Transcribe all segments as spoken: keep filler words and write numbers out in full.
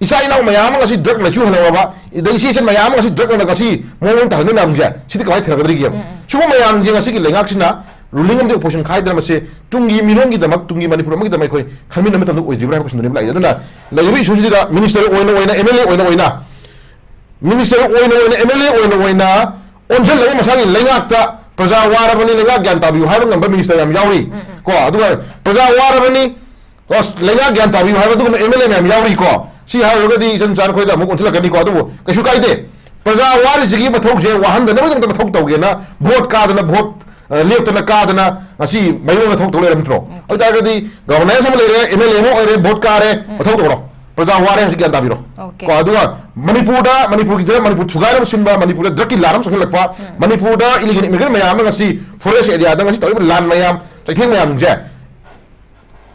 ꯏꯆꯥ ꯏꯅꯥꯎ ꯃꯌꯥꯝ ꯑꯃ ꯉꯁꯤ drug ꯂꯩꯆꯨ ꯍꯜꯍꯧꯔꯕ, ꯑꯗꯩ ꯏꯆꯦ ꯏꯆꯟ ꯃꯌꯥꯝ ꯑꯃ ꯉꯁꯤ drug ꯑꯣꯏꯅ ꯉꯁꯤ ꯃꯑꯣꯡ ꯃꯑꯣꯡ ꯇꯥꯍꯟꯕ ꯃꯌꯥꯝꯁꯦ, ꯁꯤꯗꯤ ꯀꯃꯥꯏꯅ ꯊꯦꯡꯅꯒꯗꯧꯔꯤꯒꯦꯕ? ꯎꯝ, ꯎꯝ꯫ ꯁꯤꯒꯨꯝꯕ ꯃꯌꯥꯝꯁꯦ ꯉꯁꯤꯒꯤ ꯂꯩꯉꯥꯛꯁꯤꯅ ruling ꯑꯃꯗꯤ opposition ꯈꯥꯏꯗꯅ ꯃꯁꯤ ꯇꯨꯡꯒꯤ ꯃꯤꯔꯣꯟꯒꯤꯗꯃꯛ, ꯇꯨꯡꯒꯤ ꯃꯅꯤꯄꯨꯔ ꯑꯃꯒꯤꯗꯃꯛ ꯑꯩꯈꯣꯏ ꯈꯟꯃꯤꯟꯅꯕ ꯃꯇꯝꯗ ꯑꯣꯏꯗ꯭ꯔꯤꯕ꯭ꯔꯥ ꯍꯥꯏꯕ ꯀꯣꯏꯁꯟꯗꯨꯅꯦꯕ ꯂꯥꯛꯏꯁꯦ꯫ ꯑꯗꯨꯅ ꯂꯩꯔꯤꯕ issue ꯁꯤꯗ minister ꯑꯣꯏꯅ ꯑꯣꯏꯅ, M L A ꯑꯣꯏꯅ ꯑꯣꯏꯅ, minister ꯑꯣꯏꯅ ꯑꯣꯏꯅ, M L A ꯑꯣꯏꯅ ꯑꯣꯏꯅ ꯑꯣꯟꯁꯤꯜꯂꯒ ꯃꯁꯥꯒꯤ ꯂꯩꯉꯥꯛꯇ ꯄ꯭ꯔꯖꯥ ꯋꯥꯔꯕꯅꯤ, ꯂꯩꯉꯥꯛ ꯒ꯭ꯌꯥꯟ ꯇꯥꯕꯤꯌꯨ ꯍꯥꯏꯕ ꯉꯝꯕ minister ꯌꯥꯝ ꯌꯥꯎꯔꯤ꯫ ꯎꯝ, ꯎꯝ꯫ ꯀꯣ, ꯑꯗꯨꯒ ꯄ꯭ꯔꯖꯥ ꯋꯥꯔꯕꯅꯤ, ꯑꯁ, ꯂꯩꯉꯥꯛ ꯒ꯭ꯌꯥꯟ ꯇꯥꯕꯤꯌꯨ ꯍꯥꯏꯕ ꯑꯗꯨꯒꯨꯝꯕ M L A ꯃꯌꯥꯝ ꯌꯥꯎꯔꯤꯀꯣ꯫ ꯁꯤ ꯍꯥꯏꯔꯨꯔꯒꯗꯤ ꯏꯆꯟ ꯆꯥꯟ ꯑꯩꯈꯣꯏꯗ ꯑꯃꯨꯛ ꯑꯣꯟꯁꯤꯜꯂꯛꯀꯅꯤꯀꯣ, ꯑꯗꯨꯕꯨ ꯀꯩꯁꯨ ꯀꯥꯏꯗꯦ꯫ ꯄ꯭ꯔꯖꯥ ꯋꯥꯔꯤꯁꯤꯒꯤ ꯃꯊꯧꯁꯦ ꯋꯥꯍꯟꯗꯅꯕꯒꯤꯗꯃꯛꯇ ꯃꯊꯧ ꯇꯧꯒꯦꯅ vote ꯀꯥꯗꯅ, vote, ꯑ, ꯂꯦꯞꯇꯅ ꯀꯥꯗꯅ ꯉꯁꯤ ꯃꯌꯣꯟꯗ ꯊꯕꯛ ꯇꯧ ꯂꯩꯔꯕ ꯅꯠꯇ꯭ꯔꯣ? ꯎꯝ꯫ ꯑꯗꯨ ꯑꯣꯏꯇꯥꯔꯒꯗꯤ governance ꯑꯃ ꯂꯩꯔꯦ, M L A ꯑꯃ ꯑꯣꯏꯔꯦ, vote ꯀꯥꯔꯦ, ꯎꯝ꯫ ꯃꯊꯧ ꯇꯧꯔꯣ꯫ ꯄ꯭ꯔꯖꯥ ꯋꯥꯔꯦ ꯍꯧꯖꯤꯛ ꯒ꯭ꯌꯥꯟ ꯇꯥꯕꯤꯔꯣ꯫ Okay꯫ ꯀꯣ, ꯑꯗꯨꯒ ꯃꯅꯤꯄꯨꯔꯗ, ꯃꯅꯤꯄꯨꯔꯒꯤꯗ ꯃꯅꯤꯄꯨꯔ ꯊꯨꯒꯥꯏꯅꯕ ꯁꯤꯟꯕ, ꯃꯅꯤꯄꯨꯔꯗ drugꯀꯤ ꯂꯥꯟ ꯑꯃ ꯆꯪꯁꯤꯜꯂꯛꯄ, ꯎꯝ꯫ ꯃꯅꯤꯄꯨꯔꯗ illegal immigrant ꯃꯌꯥꯝ ꯑꯃ ꯉꯁꯤ forest areaꯗ ꯉꯁꯤ ꯇꯧꯔꯤꯕ ꯂꯥꯟ ꯃꯌꯥꯝ, ꯆꯩꯊꯦꯡ ꯃꯌꯥꯝꯁꯤꯡꯁꯦ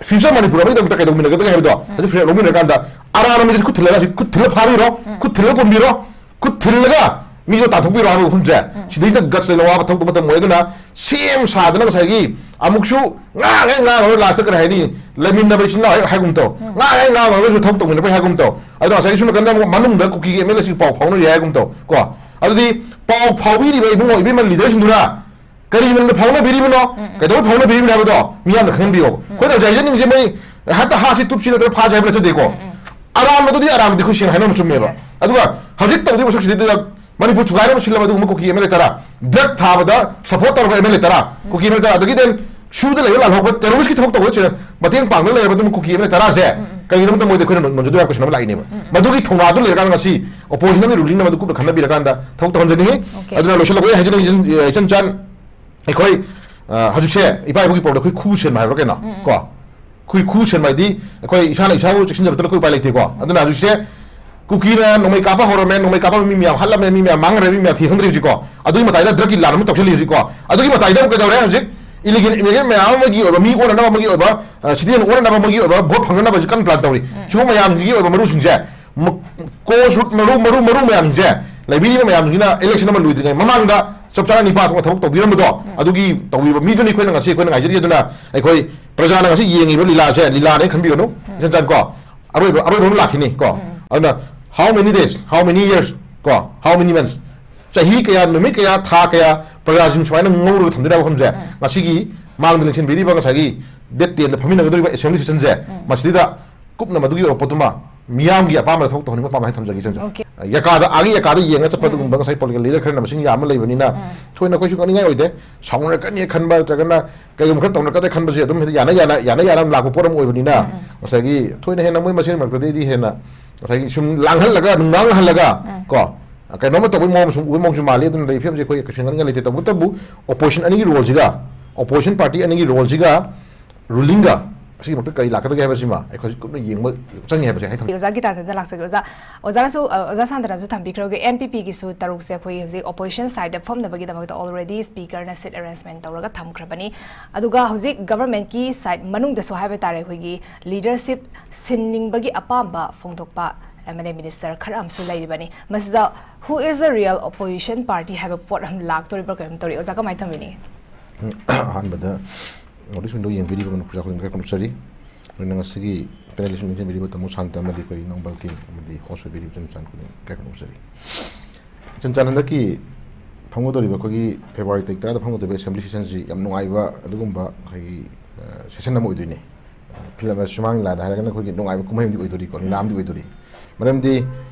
future ꯃꯅꯤꯄꯨꯔ ꯑꯃꯒꯤꯗꯃꯛꯇ ꯀꯩꯗꯧꯃꯤꯟꯅꯒꯗꯒꯦ ꯍꯥꯏꯕꯗꯣ, ꯎꯝ꯫ ꯑꯗꯨ ꯐꯤꯔꯦꯞ ꯂꯧꯃꯤꯟꯅꯔꯀꯥꯟꯗ ꯑꯔꯥꯟꯕ ꯃꯤꯗꯨꯗꯤ ꯈꯨꯠ ꯊꯤꯜꯂꯒ, ꯈꯨꯠ ꯊꯤꯜꯂ ꯐꯥꯕꯤꯔꯣ, ꯎꯝ꯫ ꯈꯨꯠ ꯊꯤꯜꯂ ꯄꯨꯟꯕꯤꯔꯣ, ꯈꯨꯠ ꯊꯤꯜꯂꯒ ꯃꯤꯗꯣ ꯇꯥꯟꯊꯣꯛꯄꯤꯔꯣ ꯍꯥꯏꯕ ꯋꯥꯐꯝꯁꯦ, ꯎꯝ꯫ ꯁꯤꯗꯩꯗ guts ꯂꯩꯅ ꯋꯥꯕ ꯊꯕꯛ ꯃꯇꯝ ꯑꯣꯏ꯫ ꯑꯗꯨꯅ ꯁꯦꯝ ꯁꯥꯗꯅ ꯉꯁꯥꯏꯒꯤ ꯑꯃꯨꯛꯁꯨ ꯉꯥꯡꯉꯦ ꯉꯥꯡꯉꯔꯣꯏ, lastꯇ ꯀꯔꯤ ꯍꯥꯏꯅꯤ, ꯂꯩꯃꯤꯟꯅꯕ ꯏꯆꯤꯟ ꯏꯅꯥꯎ ꯍꯦꯛ ꯍꯥꯏꯒꯨꯝ ꯇꯧ, ꯎꯝ꯫ ꯉꯥꯡꯉꯦ ꯉꯥꯡꯉꯔꯒꯁꯨ ꯊꯕꯛ ꯇꯧꯃꯤꯟꯅꯕꯩ ꯍꯥꯏꯒꯨꯝ ꯇꯧ꯫ ꯑꯗꯣ ꯉꯁꯥꯏꯒꯤ ꯁꯣꯝ ꯅꯥꯀꯟꯗ ꯑꯃꯨꯛ ꯃꯅꯨꯡꯗ ꯀꯨꯀꯤꯒꯤ M L Aꯁꯤꯡ ꯄꯥꯎ ꯐꯥꯎꯅꯔꯤ ꯍꯥꯏꯒꯨꯝ ꯇꯧ꯫ ꯀꯣ, ꯑꯗꯨꯗꯤ ꯄꯥꯎ ꯐꯥꯎꯕꯤꯔꯤꯕ ꯏꯕꯨꯡꯉꯣ ꯏꯕꯦꯝꯃ leaderꯁꯤꯡꯗꯨꯅ ꯀꯔꯤ ꯃꯔꯝꯗ ꯐꯥꯎꯅꯕꯤꯔꯤꯕꯅꯣ? ꯎꯝ, ꯎꯝ꯫ ꯀꯩꯗꯧꯕꯩ ꯐꯥꯎꯅꯕꯤꯔꯤꯕꯅꯣ ꯍꯥꯏꯕꯗꯣ ꯃꯤꯌꯥꯝꯅ ꯈꯪꯍꯟꯕꯤꯌꯣ꯫ ꯎꯝ꯫ ꯑꯩꯈꯣꯏꯅ ꯍꯧꯖꯤꯛ ꯍꯥꯏꯖꯅꯤꯡꯉꯤꯁꯦ ꯃꯣꯏ ꯍꯦꯛꯇ ꯍꯥꯠꯁꯤ ꯇꯨꯞꯁꯤ ꯅꯠꯇ꯭ꯔꯒ ꯐꯥꯁꯤ ꯍꯥꯏꯕ ꯅꯠꯆꯗꯦꯀꯣ꯫ ꯎꯝ, ꯎꯝ꯫ ꯑꯔꯥꯟꯕꯗꯨꯗꯤ ꯑꯔꯥꯟꯕꯗꯤ ꯑꯩꯈꯣꯏ ꯁꯦꯡꯅ ꯍꯥꯏꯅꯕ ꯆꯨꯝꯃꯦꯕ꯫ Yes꯫ ꯑꯗꯨꯒ ꯍꯧꯖꯤꯛ ꯇꯧꯗꯣꯏꯕ ꯃꯁꯛꯁꯤꯗꯩꯗ ꯃꯅꯤꯄꯨꯔ ꯊꯨꯒꯥꯏꯅꯕ ꯁꯤꯜꯂꯕ ꯑꯗꯨꯒꯨꯝꯕ ꯀꯨꯀꯤ M L A ꯇꯔꯥ, drug ꯊꯥꯕꯗ support ꯇꯧꯔꯕ M L A ꯇꯔꯥ, ꯎꯝ꯫ ꯀꯨꯀꯤ M L A ꯇꯔꯥ, ꯑꯗꯒꯤ then ꯁꯨꯗ ꯂꯩꯕ ꯂꯥꯜꯍꯧꯕ terroristꯀꯤ ꯊꯕꯛ ꯇꯧꯕꯗ ꯃꯇꯦꯡ ꯄꯥꯡꯗꯅ ꯂꯩꯔꯕ ꯑꯗꯨꯝ ꯀꯨꯀꯤ M L A ꯇꯔꯥꯁꯦ ꯎꯝ, ꯎꯝ꯫ ꯀꯩꯒꯤꯗꯃꯛꯇ ꯃꯣꯏꯗ ꯑꯩꯈꯣꯏꯅ ꯅꯣꯟꯖꯗꯣꯏ ꯍꯥꯏꯕ question ꯑꯃ ꯂꯥꯛꯏꯅꯦꯕ꯫ ꯎꯝ, ꯎꯝ꯫ ꯃꯗꯨꯒꯤ ꯊꯧꯅꯥꯗꯨ ꯂꯩꯔꯀꯥꯟꯗ ꯉꯁꯤ opposition ꯑꯃꯒꯤ ruling ꯑꯃꯗꯨ ꯀꯨꯞꯅ ꯈꯟꯅꯕꯤꯔꯀꯥꯟꯗ ꯊꯕꯛ ꯇꯧꯍꯟꯖꯅꯤꯡꯉꯤ꯫ Okay꯫ ꯑꯗꯨꯅ ꯂꯣꯏꯁꯤꯜꯂꯛꯄꯒꯤ ꯍꯥꯏꯖꯅꯤꯡꯉꯤ, ꯏꯆꯟ, ꯏꯆꯟ ꯆꯥꯟ, ꯑꯩꯈꯣꯏ, ꯑ, ꯍꯧꯖꯤꯛꯁꯦ ꯏꯄꯥ ꯏꯄꯨꯒꯤ ꯄꯥꯎꯔꯧꯗ ꯑꯩꯈꯣꯏ ꯈꯨ ꯁꯦꯟꯕ ꯍꯥꯏꯕ꯭ꯔꯥ ꯀꯩꯅꯣ? ꯎꯝ, ꯎꯝ꯫ ꯀꯣ? ꯑꯩꯈꯣꯏ ꯈꯨ ꯁꯦꯟꯕ ꯍꯥꯏꯗꯤ ꯑꯩꯈꯣꯏ ꯏꯁꯥꯅ ꯏꯁꯥꯕꯨ ꯆꯦꯛꯁꯤꯟꯖꯕ ꯅꯠꯇꯅ ꯑꯩꯈꯣꯏ ꯎꯄꯥꯏ ꯂꯩꯇꯦꯀꯣ꯫ ꯑꯗꯨꯅ ꯍꯧꯖꯤꯛꯁꯦ ꯀꯨꯀꯤꯅ ꯅꯣꯡꯃꯩ ꯀꯥꯞꯄ ꯍꯧꯔꯝꯃꯦ, ꯅꯣꯡꯃꯩ ꯀꯥꯞꯄ ꯃꯤ ꯃꯌꯥꯝ ꯍꯥꯠꯂꯝꯃꯦ, ꯃꯤ ꯃꯌꯥꯝ ꯃꯥꯡꯈ꯭ꯔꯦ, ꯃꯤ ꯃꯌꯥꯝ ꯊꯤ ꯈꯪꯗ꯭ꯔꯦ ꯍꯧꯖꯤꯛꯀꯣ꯫ ꯑꯗꯨꯒꯤ ꯃꯇꯥꯏꯗ drugꯀꯤ ꯂꯥꯟ ꯑꯃ ꯇꯧꯁꯜꯂꯤ ꯍꯧꯖꯤꯛꯀꯣ꯫ ꯑꯗꯨꯒꯤ ꯃꯇꯥꯏꯗ ꯑꯃꯨꯛ ꯀꯩꯗꯧꯔꯦ ꯍꯧꯖꯤꯛ? Illegal immigrant ꯃꯌꯥꯝ ꯑꯃꯒꯤ ꯑꯣꯏꯕ, ꯃꯤ ꯑꯣꯟꯅꯅꯕ ꯑꯃꯒꯤ ꯑꯣꯏꯕ, ꯑ, citizen ꯑꯣꯟꯅꯅꯕ ꯑꯃꯒꯤ ꯑꯣꯏꯕ vote ꯐꯪꯅꯅꯕ ꯍꯧꯖꯤꯛ ꯀꯟꯅ plan ꯇꯧꯔꯤ꯫ ꯎꯝ꯫ ꯁꯤꯒꯨꯝꯕ ꯃꯌꯥꯝꯁꯤꯡꯒꯤ ꯑꯣꯏꯕ ꯃꯔꯨꯁꯤꯡꯁꯦ, ꯃ-, cause root ꯃꯔꯨ, ꯃꯔꯨ, ꯃꯔꯨ ꯃꯌꯥꯝꯁꯤꯡꯁꯦ, ꯂꯩꯕꯤꯔꯤꯕ ꯃꯌꯥꯝꯁꯤꯡꯁꯤꯅ election ꯑꯃ ꯂꯣꯏꯗ꯭ꯔꯤꯉꯩ ꯃꯃꯥꯡꯗ ꯆꯞ ꯆꯥꯅ ꯅꯤꯄꯥ ꯊꯣꯛꯅ ꯊꯕꯛ ꯇꯧꯕꯤꯔꯝꯕꯗꯣ, ꯎꯝ꯫ ꯑꯗꯨꯒꯤ ꯇꯧꯕꯤꯕ ꯃꯤꯗꯨꯅꯤ ꯑꯩꯈꯣꯏꯅ ꯉꯁꯤ ꯑꯩꯈꯣꯏꯅ ꯉꯥꯏꯖꯔꯤ꯫ ꯑꯗꯨꯅ ꯑꯩꯈꯣꯏ ꯄ꯭ꯔꯖꯥꯅ ꯉꯁꯤ ꯌꯦꯡꯉꯤꯕ ꯂꯤꯂꯥꯁꯦ ꯂꯤꯂꯥꯅꯦ ꯈꯟꯕꯤꯒꯅꯨ꯫ ꯎꯝ꯫ ꯏꯆꯟ ꯆꯥꯟ ꯀꯣ, ꯑꯔꯣꯏꯕ, ꯑꯔꯣꯏꯕ ꯑꯃ ꯂꯥꯛꯈꯤꯅꯤ ꯀꯣ꯫ ꯎꯝ꯫ ꯑꯗꯨꯅ how many days, how many years, ꯀꯣ, how many months, ꯆꯍꯤ ꯀꯌꯥ, ꯅꯨꯃꯤꯠ ꯀꯌꯥ, ꯊꯥ ꯀꯌꯥ ꯄ꯭ꯔꯖꯥꯁꯤꯡ ꯁꯨꯃꯥꯏꯅ ꯉꯧꯔꯒ ꯊꯝꯗꯣꯏꯅꯣ ꯍꯥꯏꯕ ꯋꯥꯐꯝꯁꯦ, ꯎꯝ꯫ ꯉꯁꯤꯒꯤ ꯃꯥꯡꯗ ꯂꯦꯡꯁꯤꯟꯕꯤꯔꯤꯕ ꯉꯁꯥꯏꯒꯤ date ten ꯗ ꯐꯝꯃꯤꯟꯅꯒꯗꯧꯔꯤꯕ assembly session ꯁꯦ, ꯎꯝ꯫ ꯃꯁꯤꯗ ꯀꯨꯞꯅ ꯃꯗꯨꯒꯤ ꯑꯣꯏꯕ ꯄꯣꯠꯇꯨꯃ ꯃꯤꯌꯥꯝꯒꯤ ꯑꯄꯥꯝꯕꯗ ꯊꯕꯛ ꯇꯧꯍꯟꯅꯤꯡꯕ ꯄꯥꯝꯕ ꯍꯥꯏꯅ ꯊꯝꯖꯒꯦ, ꯏꯆꯟ ꯏꯆꯟ꯫ Okay. ꯌꯥꯀꯥꯗ, ꯑꯥꯒꯤ ꯌꯥꯀꯥꯗ ꯌꯦꯡꯉ ꯆꯠꯄ ꯎꯝ꯫ ꯑꯗꯨꯒꯨꯝꯕ ꯉꯁꯥꯏ political leader ꯈꯔꯅ ꯃꯁꯤꯡ ꯌꯥꯝꯅ ꯂꯩꯕꯅꯤꯅ, ꯎꯝ꯫ ꯊꯣꯏꯅ ꯑꯩꯈꯣꯏꯁꯨ ꯀꯛꯅꯤꯡꯉꯥꯏ ꯑꯣꯏꯗꯦ꯫ ꯁꯥꯎꯅꯔꯛꯀꯅꯤ ꯈꯟꯕ ꯅꯠꯇ꯭ꯔꯒꯅ ꯀꯩꯒꯨꯝꯕ ꯈꯔ ꯇꯧꯅꯔꯛꯀꯗ꯭ꯔꯥ ꯈꯟꯕꯁꯦ ꯑꯗꯨꯝ ꯍꯦꯛꯇ ꯌꯥꯅ ꯌꯥꯅ, ꯌꯥꯅ ꯌꯥꯅ ꯂꯥꯛꯄ ꯄꯣꯠ ꯑꯃ ꯑꯣꯏꯕꯅꯤꯅ, ꯎꯝ, ꯎꯝ꯫ ꯉꯁꯥꯏꯒꯤ ꯊꯣꯏꯅ ꯍꯦꯟꯅ ꯃꯣꯏ ꯃꯁꯦꯟ ꯃꯔꯛꯇꯗꯤ ꯑꯩꯗꯤ ꯍꯦꯟꯅ ꯉꯁꯥꯏꯒꯤ ꯁꯨꯝ ꯂꯥꯡꯍꯜꯂꯒ, ꯅꯨꯡꯅꯥꯡꯍꯜꯂꯒ, ꯎꯝ꯫ ꯀꯣ, ꯀꯩꯅꯣꯝꯃ ꯇꯧꯕꯒꯤ ꯃꯑꯣꯡ ꯁꯨꯝ ꯎꯕꯒꯤ ꯃꯑꯣꯡꯁꯨ ꯃꯥꯜꯂꯤ꯫ ꯑꯗꯨꯅ ꯂꯩꯔꯤꯕ ꯐꯤꯕꯝꯁꯦ ꯑꯩꯈꯣꯏ ꯀꯩꯁꯨ ꯉꯥꯡꯅꯤꯡꯉꯥꯏ ꯂꯩꯇꯦ꯫ ꯇꯧꯕꯇꯕꯨ opposition ꯑꯅꯤꯒꯤ role ꯁꯤꯒ, opposition party ꯑꯅꯤꯒꯤ role ꯁꯤꯒ ruling ꯒ ꯑꯁꯤꯒꯤ ꯃꯔꯛꯇ ꯀꯔꯤ ꯂꯥꯛꯀꯗꯒꯦ ꯍꯥꯏꯕꯁꯤꯃ ꯑꯩꯈꯣꯏ ꯍꯧꯖꯤꯛ ꯀꯨꯞꯅ ꯌꯦꯡꯕ ꯆꯪꯉꯤ ꯍꯥꯏꯕꯁꯦ ꯑꯩ ꯊꯝꯖꯒꯦ꯫ ꯑꯣꯖꯥ ꯒꯤꯇꯥꯟꯖꯂꯤꯗ ꯂꯥꯛꯆꯒꯦ꯫ ꯑꯣꯖꯥ, ꯑꯣꯖꯥꯅꯁꯨ, ꯑ, ꯑꯣꯖꯥ ꯁꯥꯟꯇꯅꯁꯨ ꯊꯝꯕꯤꯈ꯭ꯔꯒ, N P P ꯒꯤꯁꯨ ꯇꯔꯨꯛꯁꯦ ꯑꯩꯈꯣꯏ ꯍꯧꯖꯤꯛ opposition side ꯗ ꯐꯝꯅꯕꯒꯤꯗꯃꯛꯇ already speaker ꯅ seat arrangement ꯇꯧꯔꯒ ꯊꯝꯈ꯭ꯔꯕꯅꯤ꯫ ꯑꯗꯨꯒ ꯍꯧꯖꯤꯛ government ꯀꯤ side ꯃꯅꯨꯡꯗꯁꯨ ꯍꯥꯏꯕ ꯇꯥꯔꯦ, ꯑꯩꯈꯣꯏꯒꯤ leadership ꯁꯤꯟꯅꯤꯡꯕꯒꯤ ꯑꯄꯥꯝꯕ ꯐꯣꯡꯗꯣꯛꯄ M L A minister ꯈꯔ ꯑꯃꯁꯨ ꯂꯩꯔꯤꯕꯅꯤ꯫ ꯃꯁꯤꯗ who is a real opposition party ꯍꯥꯏꯕ ꯄꯣꯠ ꯑꯃ ꯂꯥꯛꯇꯣꯔꯤꯕ꯭ꯔꯥ ꯀꯔꯤꯝ ꯇꯧꯔꯤ? ꯑꯣꯖꯥ, ꯀꯃꯥꯏꯅ ꯊꯝꯕꯤꯅꯤ? ꯑꯍꯥꯟꯕꯗ notice window ꯌꯦꯡꯕꯤꯔꯤꯕ ꯃꯅꯤꯄꯨꯔ ꯈꯨꯗꯤꯡ ꯀꯥꯏ ꯈꯨꯔꯨꯝꯖꯔꯤ꯫ ꯑꯗꯨꯅ ꯉꯁꯤꯒꯤ panelist ꯁꯤꯡ ꯌꯦꯡꯕꯤꯔꯤꯕ ꯇꯥꯃꯣ ꯁꯥꯟꯇ ꯑꯃꯗꯤ ꯑꯩꯈꯣꯏ ꯏꯅꯥꯎ ꯕꯜꯀꯤꯟ ꯑꯃꯗꯤ host ꯑꯣꯏꯕꯤꯔꯤꯕ ꯏꯆꯟ ꯆꯥꯟ ꯈꯨꯗꯤꯡ ꯀꯥꯏ ꯈꯨꯔꯨꯝꯖꯔꯤ꯫ ꯏꯆꯟ ꯆꯥꯟ, ꯍꯟꯗꯛꯀꯤ ꯐꯝꯒꯗꯧꯔꯤꯕ ꯑꯩꯈꯣꯏꯒꯤ February ꯇꯥꯔꯤꯛ ꯇꯔꯥꯗ ꯐꯝꯒꯗꯧꯔꯤꯕ assembly session ꯁꯤ ꯌꯥꯝ ꯅꯨꯡꯉꯥꯏꯕ ꯑꯗꯨꯒꯨꯝꯕ ꯑꯩꯈꯣꯏꯒꯤ, ꯑ, session ꯑꯃ ꯑꯣꯏꯗꯣꯏꯅꯤ꯫ ꯑ, ꯐꯤꯂꯝ, ꯁꯨꯃꯥꯡ ꯂꯤꯂꯥꯗ ꯍꯥꯏꯔꯒꯅ ꯑꯩꯈꯣꯏꯒꯤ ꯅꯨꯡꯉꯥꯏꯕ ꯀꯨꯝꯍꯩ ꯑꯃꯗꯤ ꯑꯣꯏꯗꯣꯔꯤꯀꯣ, ꯂꯤꯂꯥ ꯑꯃꯗꯤ ꯑꯣꯏꯗꯣꯔꯤ꯫ ꯃꯔꯝꯗꯤ,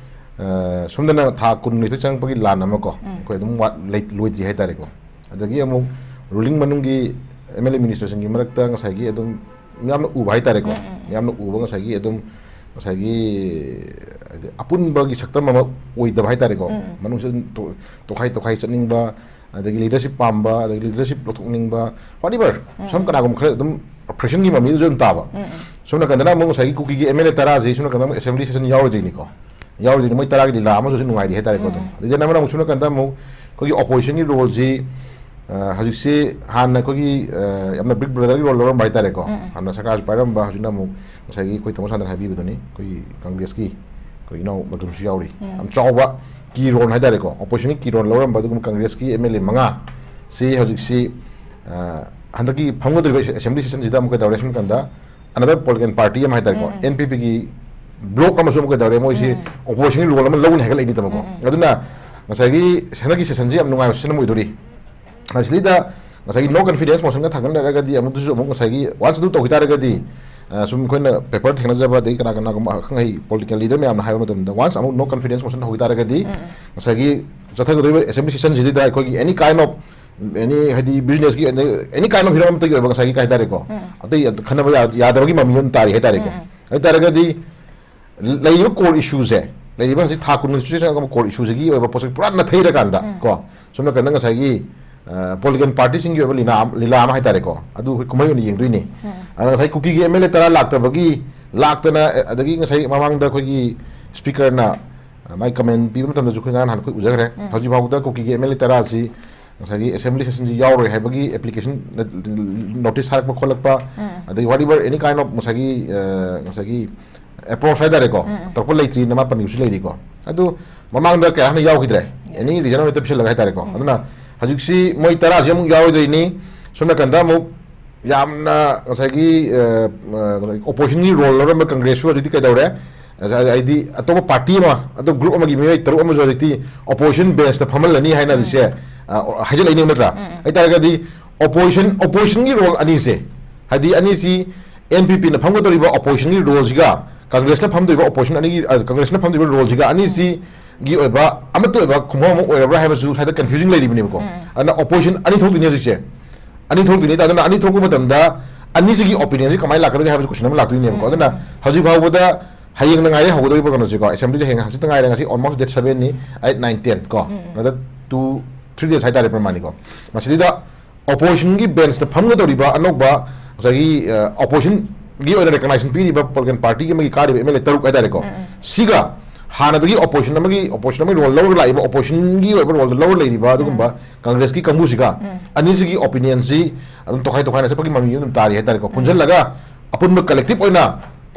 ꯑ, ꯁꯣꯝꯗꯅ ꯊꯥ ꯀꯨꯟ ꯅꯤꯊꯣꯏ ꯆꯪꯉꯛꯄꯒꯤ ꯂꯥꯟ ꯑꯃ ꯀꯣ, ꯎꯝ꯫ ꯑꯩꯈꯣꯏ ꯑꯗꯨꯝ ꯋꯥꯠ-, ꯂꯩ-, ꯂꯣꯏꯗ꯭ꯔꯤ ꯍꯥꯏꯇꯥꯔꯦꯀꯣ꯫ ꯑꯗꯒꯤ ꯑꯃꯨꯛ ruling ꯃꯅꯨꯡꯒꯤ M L A minister ꯁꯤꯡꯒꯤ ꯃꯔꯛꯇ ꯉꯁꯥꯏꯒꯤ ꯑꯗꯨꯝ ꯃꯤꯌꯥꯝꯅ ꯎꯕ ꯍꯥꯏꯇꯥꯔꯦꯀꯣ꯫ ꯎꯝ, ꯎꯝ, ꯎꯝ꯫ ꯃꯤꯌꯥꯝꯅ ꯎꯕ ꯉꯁꯥꯏꯒꯤ ꯑꯗꯨꯝ ꯉꯁꯥꯏꯒꯤ ꯍꯥꯏꯗꯤ ꯑꯄꯨꯟꯕꯒꯤ ꯁꯛꯇꯝ ꯑꯃ ꯑꯣꯏꯗꯕ ꯍꯥꯏꯇꯥꯔꯦꯀꯣ꯫ ꯎꯝ, ꯎꯝ꯫ ꯃꯅꯨꯡꯁꯤꯗ ꯑꯗꯨꯝ ꯇꯣ-, ꯇꯣꯈꯥꯏ ꯇꯣꯈꯥꯏ ꯆꯠꯅꯤꯡꯕ, ꯑꯗꯒꯤ leadership ꯄꯥꯝꯕ, ꯑꯗꯒꯤ leadership ꯂꯧꯊꯣꯛꯅꯤꯡꯕ, whatever꯫ ꯎꯝ, ꯁꯝ ꯎꯝ꯫ ꯀꯅꯥꯒꯨꯝꯕ ꯈꯔ ꯑꯗꯨꯝ oppression ꯒꯤ ꯃꯃꯤꯗꯁꯨ ꯑꯗꯨꯝ ꯇꯥꯕ꯫ ꯎꯝ, ꯎꯝ꯫ ꯁꯣꯝ ꯅꯥꯀꯟꯗꯅ ꯑꯃꯨꯛ ꯉꯁꯥꯏꯒꯤ ꯀꯨꯀꯤꯒꯤ M L A ꯇꯔꯥꯁꯤ ꯁꯣꯝ ꯅꯥꯀꯟꯗ ꯑꯃꯨꯛ assembly session ꯌꯥꯎꯔꯣꯏꯗꯣꯏꯅꯤꯀꯣ꯫ ꯌꯥꯎꯔꯤꯗꯨꯅ ꯃꯣꯏ ꯇꯔꯥꯒꯤ ꯂꯤꯂꯥ ꯑꯃꯁꯨ ꯅꯨꯡꯉꯥꯏꯔꯤ ꯍꯥꯏꯇꯥꯔꯦꯀꯣ꯫ ꯑꯗꯨꯝ ꯎꯝ꯫ ꯑꯗꯩꯗꯤ ꯑꯃꯅ ꯑꯃꯨꯛ ꯁꯣꯝ ꯅꯥꯀꯟꯗ ꯑꯃꯨꯛ ꯑꯩꯈꯣꯏꯒꯤ opposition ꯒꯤ role ꯁꯤ, ꯑ, ꯍꯧꯖꯤꯛꯁꯤ ꯍꯥꯟꯅ ꯑꯩꯈꯣꯏꯒꯤ, ꯑ, ꯌꯥꯝꯅ big brother ꯒꯤ role ꯂꯧꯔꯝꯕ ꯍꯥꯏꯇꯥꯔꯦꯀꯣ꯫ ꯎꯝ, ꯎꯝ꯫ ꯍꯥꯟꯅ ꯁꯔꯀꯥꯔꯁꯨ ꯄꯥꯏꯔꯝꯕ, ꯍꯧꯖꯤꯛꯅ ꯑꯃꯨꯛ ꯉꯁꯥꯏꯒꯤ ꯑꯩꯈꯣꯏ ꯇꯥꯃꯣ ꯁꯥꯟꯇꯅ ꯍꯥꯏꯕꯤꯕꯗꯨꯅꯤ, ꯑꯩꯈꯣꯏꯒꯤ Congress ꯀꯤ ꯑꯩꯈꯣꯏ ꯏꯅꯥꯎ ꯕꯜꯀꯤꯟꯁꯨ ꯌꯥꯎꯔꯤ꯫ ꯎꯝ꯫ ꯌꯥꯝ ꯆꯥꯎꯕ key role ꯍꯥꯏꯇꯥꯔꯦꯀꯣ, opposition ꯒꯤ key role ꯂꯧꯔꯝꯕ ꯑꯗꯨꯒꯨꯝꯕ Congress ꯀꯤ M L A ꯃꯉꯥ ꯁꯤ ꯍꯧꯖꯤꯛꯁꯤ, ꯑ, ꯍꯟꯗꯛꯀꯤ ꯐꯝꯒꯗꯧꯔꯤꯕ assembly session ꯁꯤꯗ ꯑꯃꯨꯛ ꯀꯩꯗꯧꯔꯦ ꯁꯨꯝ ꯀꯥꯟꯗ, another political party ꯑꯃ ꯍꯥꯏꯇꯥꯔꯦꯀꯣ, ꯎꯝ, ꯎꯝ꯫ N P P ꯒꯤ ꯕ꯭ꯂꯣꯛ ꯑꯃꯁꯨ ꯑꯃꯨꯛ ꯀꯩꯗꯧꯔꯦ, ꯃꯣꯏꯁꯤ ꯑꯣꯄꯣꯖꯤꯁꯟꯒꯤ ꯔꯣꯜ ꯑꯃ ꯂꯧꯅꯤ ꯍꯥꯏꯒꯠꯂꯛꯏꯅꯤ ꯇꯥꯃꯣꯀꯣ꯫ ꯑꯗꯨꯅ ꯉꯁꯥꯏꯒꯤ ꯍꯟꯗꯛꯀꯤ ꯁꯦꯁꯟꯁꯤ ꯌꯥꯝ ꯅꯨꯡꯉꯥꯏꯕ ꯁꯦꯁꯟ ꯑꯃ ꯑꯣꯏꯗꯣꯔꯤ꯫ ꯑꯁꯤꯗꯩꯗ ꯉꯁꯥꯏꯒꯤ no confidence motionꯒ ꯊꯥꯡꯒꯠꯅꯔꯒꯗꯤ ꯑꯃꯨꯛꯇꯁꯨ ꯑꯃꯨꯛ ꯉꯁꯥꯏꯒꯤ once ꯑꯗꯨ ꯇꯧꯈꯤ ꯇꯥꯔꯒꯗꯤ, ꯑ, ꯁꯨꯝ ꯑꯩꯈꯣꯏꯅ ꯄꯦꯄꯔ ꯊꯦꯡꯅꯖꯕ ꯑꯗꯒꯤ ꯀꯅꯥ ꯀꯅꯥꯒꯨꯝꯕ ꯑꯈꯪ ꯑꯍꯩ ꯄꯣꯂꯤꯇꯤꯀꯦꯜ ꯂꯤꯗꯔ ꯃꯌꯥꯝꯅ ꯍꯥꯏꯕ ꯃꯇꯝꯗ once ꯑꯃꯨꯛ no confidence motion ꯍꯧꯈꯤ ꯇꯥꯔꯒꯗꯤ ꯉꯁꯥꯏꯒꯤ ꯆꯠꯊꯒꯗꯧꯔꯤꯕ ꯑꯦꯁꯦꯝꯕ꯭ꯂꯤ ꯁꯦꯁꯟꯁꯤꯗ ꯑꯩꯈꯣꯏꯒꯤ any kind of, any ꯍꯥꯏꯗꯤ ꯕꯤꯖꯤꯅꯦꯁꯀꯤ any kind of ꯍꯤꯔꯝ ꯑꯃꯠꯇꯒꯤ ꯑꯣꯏꯕ ꯉꯁꯥꯏꯒꯤ ꯀꯩ ꯍꯥꯏꯇꯥꯔꯦꯀꯣ, ꯑꯇꯩ ꯈꯟꯅꯕ ꯌꯥ-, ꯌꯥꯗꯕꯒꯤ ꯃꯃꯤ ꯑꯗꯨꯝ ꯇꯥꯔꯤ ꯍꯥꯏꯇꯥꯔꯦꯀꯣ꯫ ꯑꯗꯨ ꯇꯥꯔꯒꯗꯤ ꯂꯩꯔꯤꯕ core issueꯁꯦ, ꯂꯩꯔꯤꯕ ꯍꯧꯖꯤꯛ ꯊꯥ ꯀꯨꯟ ꯆꯪꯉꯛꯄ core issueꯁꯤꯒꯤ ꯑꯣꯏꯕ ꯄꯣꯠꯁꯦ ꯄꯨꯔꯥ ꯅꯥꯊꯩꯔꯀꯥꯟꯗ ꯀꯣ, ꯁꯣꯝ ꯅꯥꯀꯟꯗ ꯉꯁꯥꯏꯒꯤ, ꯑ, ꯄꯣꯂꯤꯇꯤꯀꯦꯜ ꯄꯥꯔꯇꯤꯁꯤꯡꯒꯤ ꯑꯣꯏꯕ ꯂꯤꯂꯥ ꯑꯃ, ꯂꯤꯂꯥ ꯑꯃ ꯍꯥꯏꯇꯥꯔꯦꯀꯣ, ꯑꯗꯨ ꯑꯩꯈꯣꯏ ꯀꯨꯝꯍꯩ ꯑꯣꯏꯅ ꯌꯦꯡꯗꯣꯏꯅꯤ꯫ ꯑꯗ ꯉꯁꯥꯏ ꯀꯨꯀꯤꯒꯤ ꯑꯦꯝ ꯑꯦꯜ ꯑꯦ ꯇꯔꯥ ꯂꯥꯛꯇꯕꯒꯤ, ꯂꯥꯛꯇꯅ, ꯑ, ꯑꯗꯒꯤ ꯉꯁꯥꯏ ꯃꯃꯥꯡꯗ ꯑꯩꯈꯣꯏꯒꯤ ꯁ꯭ꯄꯤꯀꯔꯅ, ꯑ, ꯃꯥꯏ ꯀꯃꯦꯟ ꯄꯤꯕ ꯃꯇꯝꯗꯁꯨ ꯑꯩꯈꯣꯏ ꯉꯔꯥꯡ ꯅꯍꯥꯟ ꯑꯩꯈꯣꯏ ꯎꯖꯈ꯭ꯔꯦ꯫ ꯍꯧꯖꯤꯛ ꯐꯥꯎꯕꯗ ꯀꯨꯀꯤꯒꯤ ꯑꯦꯝ ꯑꯦꯜ ꯑꯦ ꯇꯔꯥꯁꯤ ꯉꯁꯥꯏꯒꯤ ꯑꯦꯁꯦꯝꯕ꯭ꯂꯤ ꯁꯦꯁꯟꯁꯤ ꯌꯥꯎꯔꯣꯏ ꯍꯥꯏꯕꯒꯤ ꯑꯦꯄ꯭ꯂꯤꯀꯦꯁꯟ, ꯅꯣꯇꯤꯁ ꯊꯥꯔꯛꯄ ꯈꯣꯠꯂꯛꯄ, ꯑꯗꯒꯤ whatever any kind of ꯉꯁꯥꯏꯒꯤ, ꯑ, ꯉꯁꯥꯏꯒꯤ ꯑꯦꯄ꯭ꯔꯣꯆ ꯍꯥꯏꯇꯥꯔꯦꯀꯣ, ꯇꯧꯔꯛꯄ ꯂꯩꯇ꯭ꯔꯤꯅ ꯃꯥ ꯄꯟꯈꯤꯕꯁꯨ ꯂꯩꯔꯤꯀꯣ꯫ ꯑꯗꯨ ꯃꯃꯥꯡꯗ ꯀꯌꯥ ꯍꯥꯟꯅ ꯌꯥꯎꯈꯤꯗ꯭ꯔꯦ, ꯑꯦꯅꯤ ꯔꯤꯖꯟ ꯑꯃ ꯍꯦꯛꯇ ꯄꯤꯁꯜꯂꯒ ꯍꯥꯏꯇꯥꯔꯦꯀꯣ꯫ ꯑꯗꯨꯅ ꯍꯧꯖꯤꯛꯁꯤ ꯃꯣꯏ ꯇꯔꯥꯁꯤ ꯑꯃꯨꯛ ꯌꯥꯎꯔꯣꯏꯗꯣꯏꯅꯤ꯫ ꯁꯣꯝ ꯅꯥꯀꯟꯗ ꯑꯃꯨꯛ ꯌꯥꯝꯅ ꯉꯁꯥꯏꯒꯤ, ꯑ, ꯑ, ꯑꯣꯄꯣꯖꯤꯁꯟꯒꯤ ꯔꯣꯜ ꯂꯧꯔꯝꯕ ꯀꯪꯒ꯭ꯔꯦꯁꯁꯨ ꯍꯧꯖꯤꯛꯇꯤ ꯀꯩꯗꯧꯔꯦ? ꯍꯥꯏꯗꯤ ꯑꯇꯣꯞꯄ ꯄꯥꯔꯇꯤ ꯑꯃ, ꯑꯇꯣꯞꯄ ꯒ꯭ꯔꯨꯞ ꯑꯃꯒꯤ ꯃꯤꯑꯣꯏ ꯇꯔꯨꯛ ꯑꯃꯁꯨ ꯍꯧꯖꯤꯛꯇꯤ ꯑꯣꯄꯣꯖꯤꯁꯟ ꯕꯦꯟꯁꯇ ꯐꯝꯍꯜꯂꯅꯤ ꯍꯥꯏꯅ ꯍꯧꯖꯤꯛꯁꯦ, ꯑ, ꯍꯥꯏꯖꯤꯜꯂꯛꯏꯅꯦ ꯅꯠꯇ꯭ꯔꯥ? ꯍꯥꯏꯇꯥꯔꯒꯗꯤ ꯑꯣꯄꯣꯖꯤꯁꯟ, ꯑꯣꯄꯣꯖꯤꯁꯟꯒꯤ ꯔꯣꯜ ꯑꯅꯤꯁꯦ, ꯍꯥꯏꯗꯤ ꯑꯅꯤꯁꯤ ꯑꯦꯟ ꯄꯤ ꯄꯤꯅ ꯐꯝꯒꯗꯧꯔꯤꯕ ꯑꯣꯄꯣꯖꯤꯁꯟꯒꯤ ꯔꯣꯜꯁꯤꯒ ꯀꯪꯒ꯭ꯔꯦꯁꯅ ꯐꯝꯗꯣꯏꯕ ꯑꯣꯄꯣꯖꯤꯁꯟ ꯑꯅꯤꯒꯤ, ꯑ, ꯀꯪꯒ꯭ꯔꯦꯁꯅ ꯐꯝꯗꯣꯏꯕ ꯔꯣꯜꯁꯤꯒ ꯑꯅꯤꯁꯤꯒꯤ ꯑꯣꯏꯕ ꯑꯃꯠꯇ ꯑꯣꯏꯕ ꯈꯣꯡꯐꯝ ꯑꯃ ꯑꯣꯏꯔꯕ꯭ꯔꯥ ꯍꯥꯏꯕꯁꯨ ꯁ꯭ꯋꯥꯏꯗ ꯀꯟꯐ꯭ꯌꯨꯖꯟ ꯂꯩꯔꯤꯕꯅꯦꯕꯀꯣ꯫ ꯑꯗꯨꯅ ꯑꯣꯄꯣꯖꯤꯁꯟ ꯑꯅꯤ ꯊꯣꯛꯇꯣꯏꯅꯦ ꯍꯧꯖꯤꯛꯁꯦ, ꯑꯅꯤ ꯊꯣꯛꯇꯣꯏꯅꯤ꯫ ꯑꯗꯨꯅ ꯑꯅꯤ ꯊꯣꯛꯄ ꯃꯇꯝꯗ ꯑꯅꯤꯁꯤꯒꯤ ꯑꯣꯄꯤꯅꯤꯌꯟꯁꯤ ꯀꯃꯥꯏꯅ ꯂꯥꯛꯀꯗꯒꯦ ꯍꯥꯏꯕꯁꯤ ꯀꯣꯏꯁꯟ ꯑꯃ ꯂꯥꯛꯇꯣꯏꯅꯦꯕꯀꯣ꯫ ꯑꯗꯨꯅ ꯍꯧꯖꯤꯛ ꯐꯥꯎꯕꯗ ꯍꯌꯦꯡꯅ ꯉꯥꯏꯔꯦ ꯍꯧꯒꯗꯧꯔꯤꯕ ꯀꯩꯅꯣꯁꯤꯀꯣ, ꯑꯦꯁꯦꯝꯕ꯭ꯂꯤꯁꯦ ꯍꯌꯦꯡ ꯍꯪꯆꯤꯠꯇ ꯉꯥꯏꯔꯦ꯫ ꯉꯁꯤ almost date sevenꯅꯤ, eight, nine, ten ꯀꯣ, another two, three days ꯍꯥꯏꯇꯥꯔꯦ ꯄ꯭ꯔꯃꯥꯅꯤꯀꯣ꯫ ꯃꯁꯤꯗꯩꯗ ꯑꯣꯄꯣꯖꯤꯁꯟꯒꯤ ꯕꯦꯟꯁꯇ ꯐꯝꯒꯗꯧꯔꯤꯕ ꯑꯅꯧꯕ ꯉꯁꯥꯏꯒꯤ, ꯑ, ꯑꯣꯄꯣꯖꯤꯁꯟꯒꯤ ꯑꯣꯏꯅ ꯔꯦꯀꯒꯅꯥꯏꯖꯦꯁꯟ ꯄꯤꯔꯤꯕ ꯄꯣꯂꯤꯇꯤꯀꯦꯜ ꯄꯥꯔꯇꯤꯒꯤ ꯑꯃꯒꯤ ꯀꯥꯔꯤꯕ ꯑꯦꯝ ꯑꯦꯜ ꯑꯦ ꯇꯔꯨꯛ ꯍꯥꯏꯇꯥꯔꯦꯀꯣ꯫ ꯁꯤꯒ ꯍꯥꯟꯅꯗꯒꯤ ꯑꯣꯄꯣꯖꯤꯁꯟ ꯑꯃꯒꯤ, ꯑꯣꯄꯣꯖꯤꯁꯟ ꯑꯃꯒꯤ ꯔꯣꯜ ꯂꯧꯔ ꯂꯥꯛꯏꯕ, ꯑꯣꯄꯣꯖꯤꯁꯟꯒꯤ ꯑꯣꯏꯕ ꯔꯣꯜꯗ ꯂꯧꯔ ꯂꯩꯔꯤꯕ ꯑꯗꯨꯒꯨꯝꯕ ꯀꯪꯒ꯭ꯔꯦꯁꯀꯤ ꯀꯥꯡꯕꯨꯁꯤꯒ ꯑꯅꯤꯁꯤꯒꯤ ꯑꯣꯄꯤꯅꯤꯌꯟꯁꯤ ꯑꯗꯨꯝ ꯇꯣꯈꯥꯏ ꯇꯣꯈꯥꯏꯅ ꯆꯠꯄꯒꯤ ꯃꯃꯤ ꯑꯗꯨꯝ ꯇꯥꯔꯤ ꯍꯥꯏꯇꯥꯔꯦꯀꯣ꯫ ꯄꯨꯟꯁꯤꯜꯂꯒ ꯑꯄꯨꯟꯕ ꯀꯂꯦꯛꯇꯤꯚ ꯑꯣꯏꯅ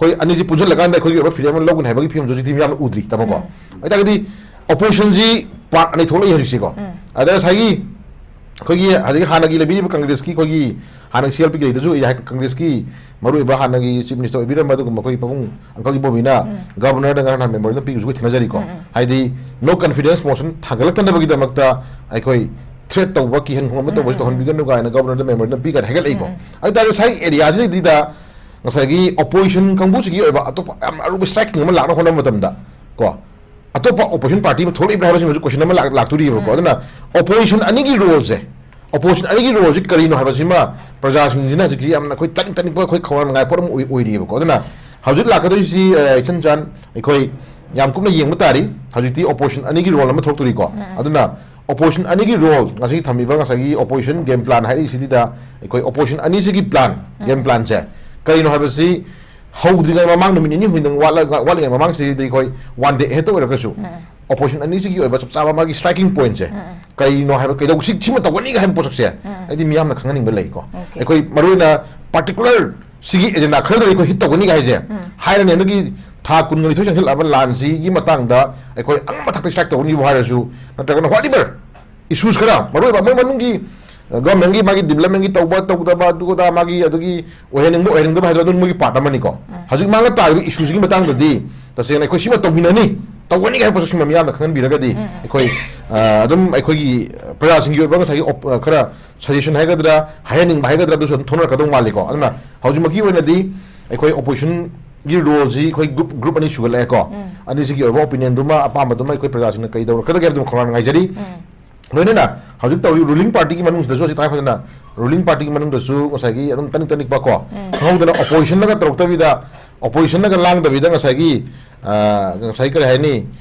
ꯑꯩꯈꯣꯏ ꯑꯅꯤꯁꯤ ꯄꯨꯟꯁꯤꯜꯂꯒꯥꯟꯗ ꯑꯩꯈꯣꯏꯒꯤ ꯑꯣꯏꯕ ꯐꯤꯔꯦꯞ ꯑꯃ ꯂꯧꯒꯅꯤ ꯍꯥꯏꯕꯒꯤ ꯐꯤꯕꯝꯁꯨ ꯍꯧꯖꯤꯛꯇꯤ ꯌꯥꯝꯅ ꯎꯗ꯭ꯔꯤ ꯇꯥꯃꯣꯀꯣ꯫ ꯑꯗꯨ ꯑꯣꯏꯇꯥꯔꯒꯗꯤ ꯑꯣꯄꯣꯖꯤꯁꯟꯁꯤ ꯄꯥꯔꯠ ꯑꯅꯤ ꯊꯣꯛꯂꯛꯏ ꯍꯧꯖꯤꯛꯁꯤꯀꯣ꯫ ꯑꯗ ꯉꯁꯥꯏꯒꯤ ꯑꯩꯈꯣꯏꯒꯤ ꯍꯧꯖꯤꯛ ꯍꯥꯟꯅꯒꯤ ꯂꯩꯕꯤꯔꯤꯕ ꯀꯪꯒ꯭ꯔꯦꯁꯀꯤ ꯑꯩꯈꯣꯏꯒꯤ ꯍꯥꯟꯅꯒꯤ ꯁꯤ ꯑꯦꯜ ꯄꯤꯒꯤ ꯂꯩꯗꯁꯨ ꯑꯩ ꯍꯥꯏ-, ꯀꯪꯒ꯭ꯔꯦꯁꯀꯤ ꯃꯔꯨꯑꯣꯏꯕ ꯍꯥꯟꯅꯒꯤ ꯆꯤꯐ ꯃꯤꯅꯤꯁꯇꯔ ꯑꯣꯏꯕꯤꯔꯝꯕ ꯑꯗꯨꯒꯨꯝꯕ ꯑꯩꯈꯣꯏ ꯄꯥꯕꯨꯡ ꯑꯪꯀꯜ ꯏꯕꯣꯕꯤꯅ ꯎꯝ꯫ ꯒꯕꯔꯅꯔꯗ ꯉꯔꯥꯡ ꯅꯍꯥꯟ ꯃꯦꯃꯣꯔꯦꯟꯗꯝ ꯄꯤꯕꯁꯨ ꯑꯩꯈꯣꯏ ꯊꯦꯡꯅꯖꯔꯤꯀꯣ꯫ ꯎꯝ, ꯎꯝ꯫ ꯍꯥꯏꯗꯤ no confidence motion ꯊꯥꯡꯒꯠꯂꯛꯇꯅꯕꯒꯤꯗꯃꯛꯇ ꯑꯩꯈꯣꯏ threat ꯇꯧꯕ, ꯀꯤꯍꯟ ꯈꯣꯡꯍꯟꯕ ꯎꯝ, ꯇꯧꯕꯁꯨ ꯎꯝ, ꯎꯝ꯫ ꯇꯧꯍꯟꯕꯤꯒꯅꯨ ꯀꯥꯏꯅ ꯒꯕꯔꯅꯔꯗ ꯃꯦꯃꯣꯔꯦꯟꯗꯝ ꯄꯤ ꯀꯥꯏꯅ ꯍꯥꯏꯒꯠꯂꯛꯏꯀꯣ꯫ ꯎꯝ, ꯎꯝ꯫ ꯑꯗꯨ ꯇꯥꯔꯁꯨ ꯉꯁꯥꯏ ꯑꯦꯔꯤꯌꯥꯁꯤꯗꯩꯗ ꯉꯁꯥꯏꯒꯤ ꯑꯣꯄꯣꯖꯤꯁꯟ ꯀꯥꯡꯕꯨꯁꯤꯒꯤ ꯑꯣꯏꯕ ꯑꯇꯣꯞꯄ ꯌꯥꯝ ꯑꯔꯨꯕ ꯁ꯭ꯇ꯭ꯔꯥꯏꯛ ꯑꯃ ꯂꯥꯛꯅ ꯍꯣꯠꯅꯕ ꯃꯇꯝꯗ ꯀꯣ, ꯑꯇꯣꯞꯄ ꯑꯣꯄꯣꯖꯤꯁꯟ ꯄꯥꯔꯇꯤ ꯑꯃ ꯊꯣꯛꯂꯛꯏꯕ꯭ꯔꯥ ꯍꯥꯏꯕꯁꯤꯃꯁꯨ ꯀꯣꯏꯁꯟ ꯑꯃ ꯂꯥꯛ-, ꯂꯥꯛꯇꯣꯔꯤꯕꯀꯣ꯫ ꯎꯝ꯫ ꯑꯗꯨꯅ ꯑꯣꯄꯣꯖꯤꯁꯟ ꯑꯅꯤꯒꯤ ꯔꯣꯜꯁꯦ, ꯑꯣꯄꯣꯖꯤꯁꯟ ꯑꯅꯤꯒꯤ ꯔꯣꯜꯁꯦ ꯀꯔꯤꯅꯣ ꯍꯥꯏꯕꯁꯤꯃ ꯄ꯭ꯔꯖꯥꯁꯤꯡꯁꯤꯅ ꯍꯧꯖꯤꯛꯁꯤ ꯌꯥꯝꯅ ꯑꯩꯈꯣꯏ ꯇꯥꯅꯤꯡ ꯇꯥꯅꯤꯡꯕ ꯑꯩꯈꯣꯏ ꯈꯧꯔꯥꯡꯅꯉꯥꯏ ꯄꯣꯠ ꯑꯃ ꯑꯣꯏ-, ꯑꯣꯏꯔꯤꯑꯕꯀꯣ꯫ ꯑꯗꯨꯅ ꯍꯧꯖꯤꯛ ꯂꯥꯛꯀꯗꯣꯏꯁꯤ, ꯑ, ꯏꯆꯟ ꯆꯥꯟ ꯑꯩꯈꯣꯏ ꯌꯥꯝ ꯀꯨꯞꯅ ꯌꯦꯡꯕ ꯇꯥꯔꯤ꯫ ꯍꯧꯖꯤꯛꯇꯤ ꯑꯣꯄꯣꯖꯤꯁꯟ ꯑꯅꯤꯒꯤ ꯔꯣꯜ ꯑꯃ ꯊꯣꯛꯇꯣꯔꯤꯀꯣ꯫ ꯎꯝ, ꯎꯝ꯫ ꯑꯗꯨꯅ ꯑꯣꯄꯣꯖꯤꯁꯟ ꯑꯅꯤꯒꯤ ꯔꯣꯜ, ꯉꯁꯤ ꯊꯝꯃꯤꯕ ꯉꯁꯥꯏꯒꯤ ꯑꯣꯄꯣꯖꯤꯁꯟ ꯒꯦꯝ ꯄ꯭ꯂꯥꯟ ꯍꯥꯏꯔꯤꯁꯤꯗ ꯑꯩꯈꯣꯏ ꯑꯣꯄꯣꯖꯤꯁꯟ ꯑꯅꯤꯁꯤꯒꯤ ꯄ꯭ꯂꯥꯟ, ꯎꯝ꯫ ꯒꯦꯝ ꯄ꯭ꯂꯥꯟꯁꯦ ꯀꯔꯤꯅꯣ ꯍꯥꯏꯕꯁꯤ ꯍꯧꯗ꯭ꯔꯤꯉꯩ ꯃꯃꯥꯡ ꯅꯨꯃꯤꯠ ꯅꯤꯅꯤ ꯍꯨꯝꯅꯤꯗꯪ ꯋꯥꯠꯂ-, ꯋꯥꯠꯂꯤꯉꯩ ꯃꯃꯥꯡꯁꯤꯗꯩꯗ ꯑꯩꯈꯣꯏ ꯋꯥꯟ ꯗꯦ ꯑꯍꯦꯗ ꯑꯣꯏꯔꯒꯁꯨ ꯎꯝ꯫ ꯑꯣꯄꯣꯖꯤꯁꯟ ꯑꯅꯤꯁꯤꯒꯤ ꯑꯣꯏꯕ ꯆꯞ ꯆꯥꯕ ꯃꯥꯒꯤ ꯁ꯭ꯇ꯭ꯔꯥꯏꯀꯤꯡ ꯄꯣꯏꯟꯠꯁꯦ ꯎꯝ, ꯎꯝ꯫ ꯀꯔꯤꯅꯣ ꯍꯥꯏꯕ, ꯀꯩꯗꯧ-, ꯁꯤ-, ꯁꯤꯃ ꯇꯧꯒꯅꯤꯒ ꯍꯥꯏꯕ ꯄꯣꯠꯁꯛꯁꯦ ꯎꯝ, ꯎꯝ꯫ ꯑꯩꯗꯤ ꯃꯤꯌꯥꯝꯅ ꯈꯪꯍꯟꯅꯤꯡꯕ ꯂꯩꯀꯣ꯫ ꯑꯣꯀꯦ꯫ ꯑꯩꯈꯣꯏ ꯃꯔꯨꯑꯣꯏꯅ ꯄꯥꯔꯇꯤꯀꯨꯂꯔ ꯁꯤꯒꯤ ꯑꯦꯖꯦꯟꯗꯥ ꯈꯔꯗ ꯑꯩꯈꯣꯏ ꯍꯤꯠ ꯇꯧꯒꯅꯤꯒ ꯍꯥꯏꯁꯦ ꯎꯝ꯫ ꯍꯥꯏꯔꯅꯤ꯫ ꯍꯟꯗꯛꯀꯤ ꯊꯥ ꯀꯨꯟꯒ ꯅꯤꯊꯣꯏ ꯆꯪꯁꯤꯜꯂꯛꯑꯕ ꯂꯥꯟꯁꯤꯒꯤ ꯃꯇꯥꯡꯗ ꯑꯩꯈꯣꯏ ꯑꯉꯝꯕ ꯊꯥꯛꯇ ꯁ꯭ꯇ꯭ꯔꯥꯏꯛ ꯇꯧꯒꯅꯤꯕꯨ ꯍꯥꯏꯔꯁꯨ, ꯅꯠꯇ꯭ꯔꯒꯅ whatever ꯏꯁꯨꯁ ꯈꯔ, ꯃꯔꯨꯑꯣꯏꯕ ꯃꯣꯏ ꯃꯅꯨꯡꯒꯤ, ꯑ, ꯒꯚꯔꯟꯃꯦꯟꯒꯤ ꯃꯥꯒꯤ ꯗꯤꯕꯂꯞꯃꯦꯟꯒꯤ ꯇꯧꯕ ꯇꯧꯗꯕ, ꯑꯗꯨ ꯑꯗꯥ ꯃꯥꯒꯤ ꯑꯗꯨꯒꯤ ꯑꯣꯏꯍꯟꯅꯤꯡꯕ ꯑꯣꯏꯍꯟꯅꯤꯡꯗꯕ ꯍꯥꯏꯗꯣ ꯑꯗꯨꯝ ꯃꯣꯏꯒꯤ ꯄꯥꯔꯠ ꯑꯃꯅꯤꯀꯣ꯫ ꯎꯝ꯫ ꯍꯧꯖꯤꯛ ꯃꯥꯡꯉ ꯇꯥꯔꯤꯕ ꯏꯁꯨꯁꯤꯒꯤ ꯃꯇꯥꯡꯗꯗꯤ ꯇꯁꯦꯡꯅ ꯑꯩꯈꯣꯏ ꯁꯤꯃ ꯇꯧꯃꯤꯟꯅꯅꯤ, ꯇꯧꯒꯅꯤ ꯍꯥꯏꯕ ꯄꯣꯠꯁꯛꯁꯤꯃ ꯃꯤꯌꯥꯝꯅ ꯈꯪꯍꯟꯕꯤꯔꯒꯗꯤ ꯎꯝ, ꯎꯝ꯫ ꯑꯩꯈꯣꯏ, ꯑ, ꯑꯗꯨꯝ ꯑꯩꯈꯣꯏꯒꯤ ꯄ꯭ꯔꯖꯥꯁꯤꯡꯒꯤ ꯑꯣꯏꯕ ꯉꯁꯥꯏꯒꯤ ꯑꯣꯞ-, ꯑ, ꯈꯔ ꯁꯖꯦꯁꯟ ꯍꯥꯏꯒꯗ꯭ꯔꯥ, ꯍꯥꯏꯍꯟꯅꯤꯡꯕ ꯍꯥꯏꯒꯗ꯭ꯔꯥ, ꯑꯗꯨꯁꯨ ꯑꯗꯨꯝ ꯊꯣꯛꯅꯔꯛꯀꯗꯧ ꯃꯥꯜꯂꯤꯀꯣ꯫ ꯑꯗꯨꯅ ꯌꯦꯁ꯫ ꯍꯧꯖꯤꯛꯃꯛꯀꯤ ꯑꯣꯏꯅꯗꯤ ꯑꯩꯈꯣꯏ ꯑꯣꯄꯣꯖꯤꯁꯟꯒꯤ ꯔꯣꯜꯁꯤ ꯑꯩꯈꯣꯏ ꯒ꯭ꯔꯨꯞ, ꯒ꯭ꯔꯨꯞ ꯑꯅꯤ ꯁꯨꯒꯠꯂꯛꯑꯦꯀꯣ꯫ ꯎꯝ꯫ ꯑꯅꯤꯁꯤꯒꯤ ꯑꯣꯏꯕ ꯑꯣꯄꯤꯅꯤꯌꯟꯗꯨꯃ, ꯑꯄꯥꯝꯕꯗꯨꯃ ꯑꯩꯈꯣꯏ ꯄ꯭ꯔꯖꯥꯁꯤꯡꯅ ꯀꯩ ꯇꯧꯔꯛꯀꯗꯒꯦ ꯍꯥꯏꯕꯗꯨꯃ ꯈꯧꯔꯥꯡꯅ ꯉꯥꯏꯖꯔꯤ꯫ ꯎꯝ꯫ ꯂꯣꯏꯅꯅ ꯍꯧꯖꯤꯛ ꯇꯧꯔꯤ ꯔꯨꯂꯤꯡ ꯄꯥꯔꯇꯤꯒꯤ ꯃꯅꯨꯡꯁꯤꯗꯁꯨ ꯍꯧꯖꯤꯛ ꯇꯉꯥꯏ ꯐꯗꯅ ꯔꯨꯂꯤꯡ ꯄꯥꯔꯇꯤꯒꯤ ꯃꯅꯨꯡꯗꯁꯨ ꯉꯁꯥꯏꯒꯤ ꯑꯗꯨꯝ ꯇꯅꯤꯛ ꯇꯅꯤꯛꯄ ꯀꯣ, ꯎꯝ꯫ ꯈꯪꯍꯧꯗꯅ ꯑꯣꯄꯣꯖꯤꯁꯟꯅꯒ ꯇꯧꯔꯛꯇꯕꯤꯗ, ꯑꯣꯄꯣꯖꯤꯁꯟꯅꯒ ꯂꯥꯡꯗꯕꯤꯗ ꯉꯁꯥꯏꯒꯤ, ꯑ, ꯉꯁꯥꯏ ꯀꯔꯤ ꯍꯥꯏꯅꯤ?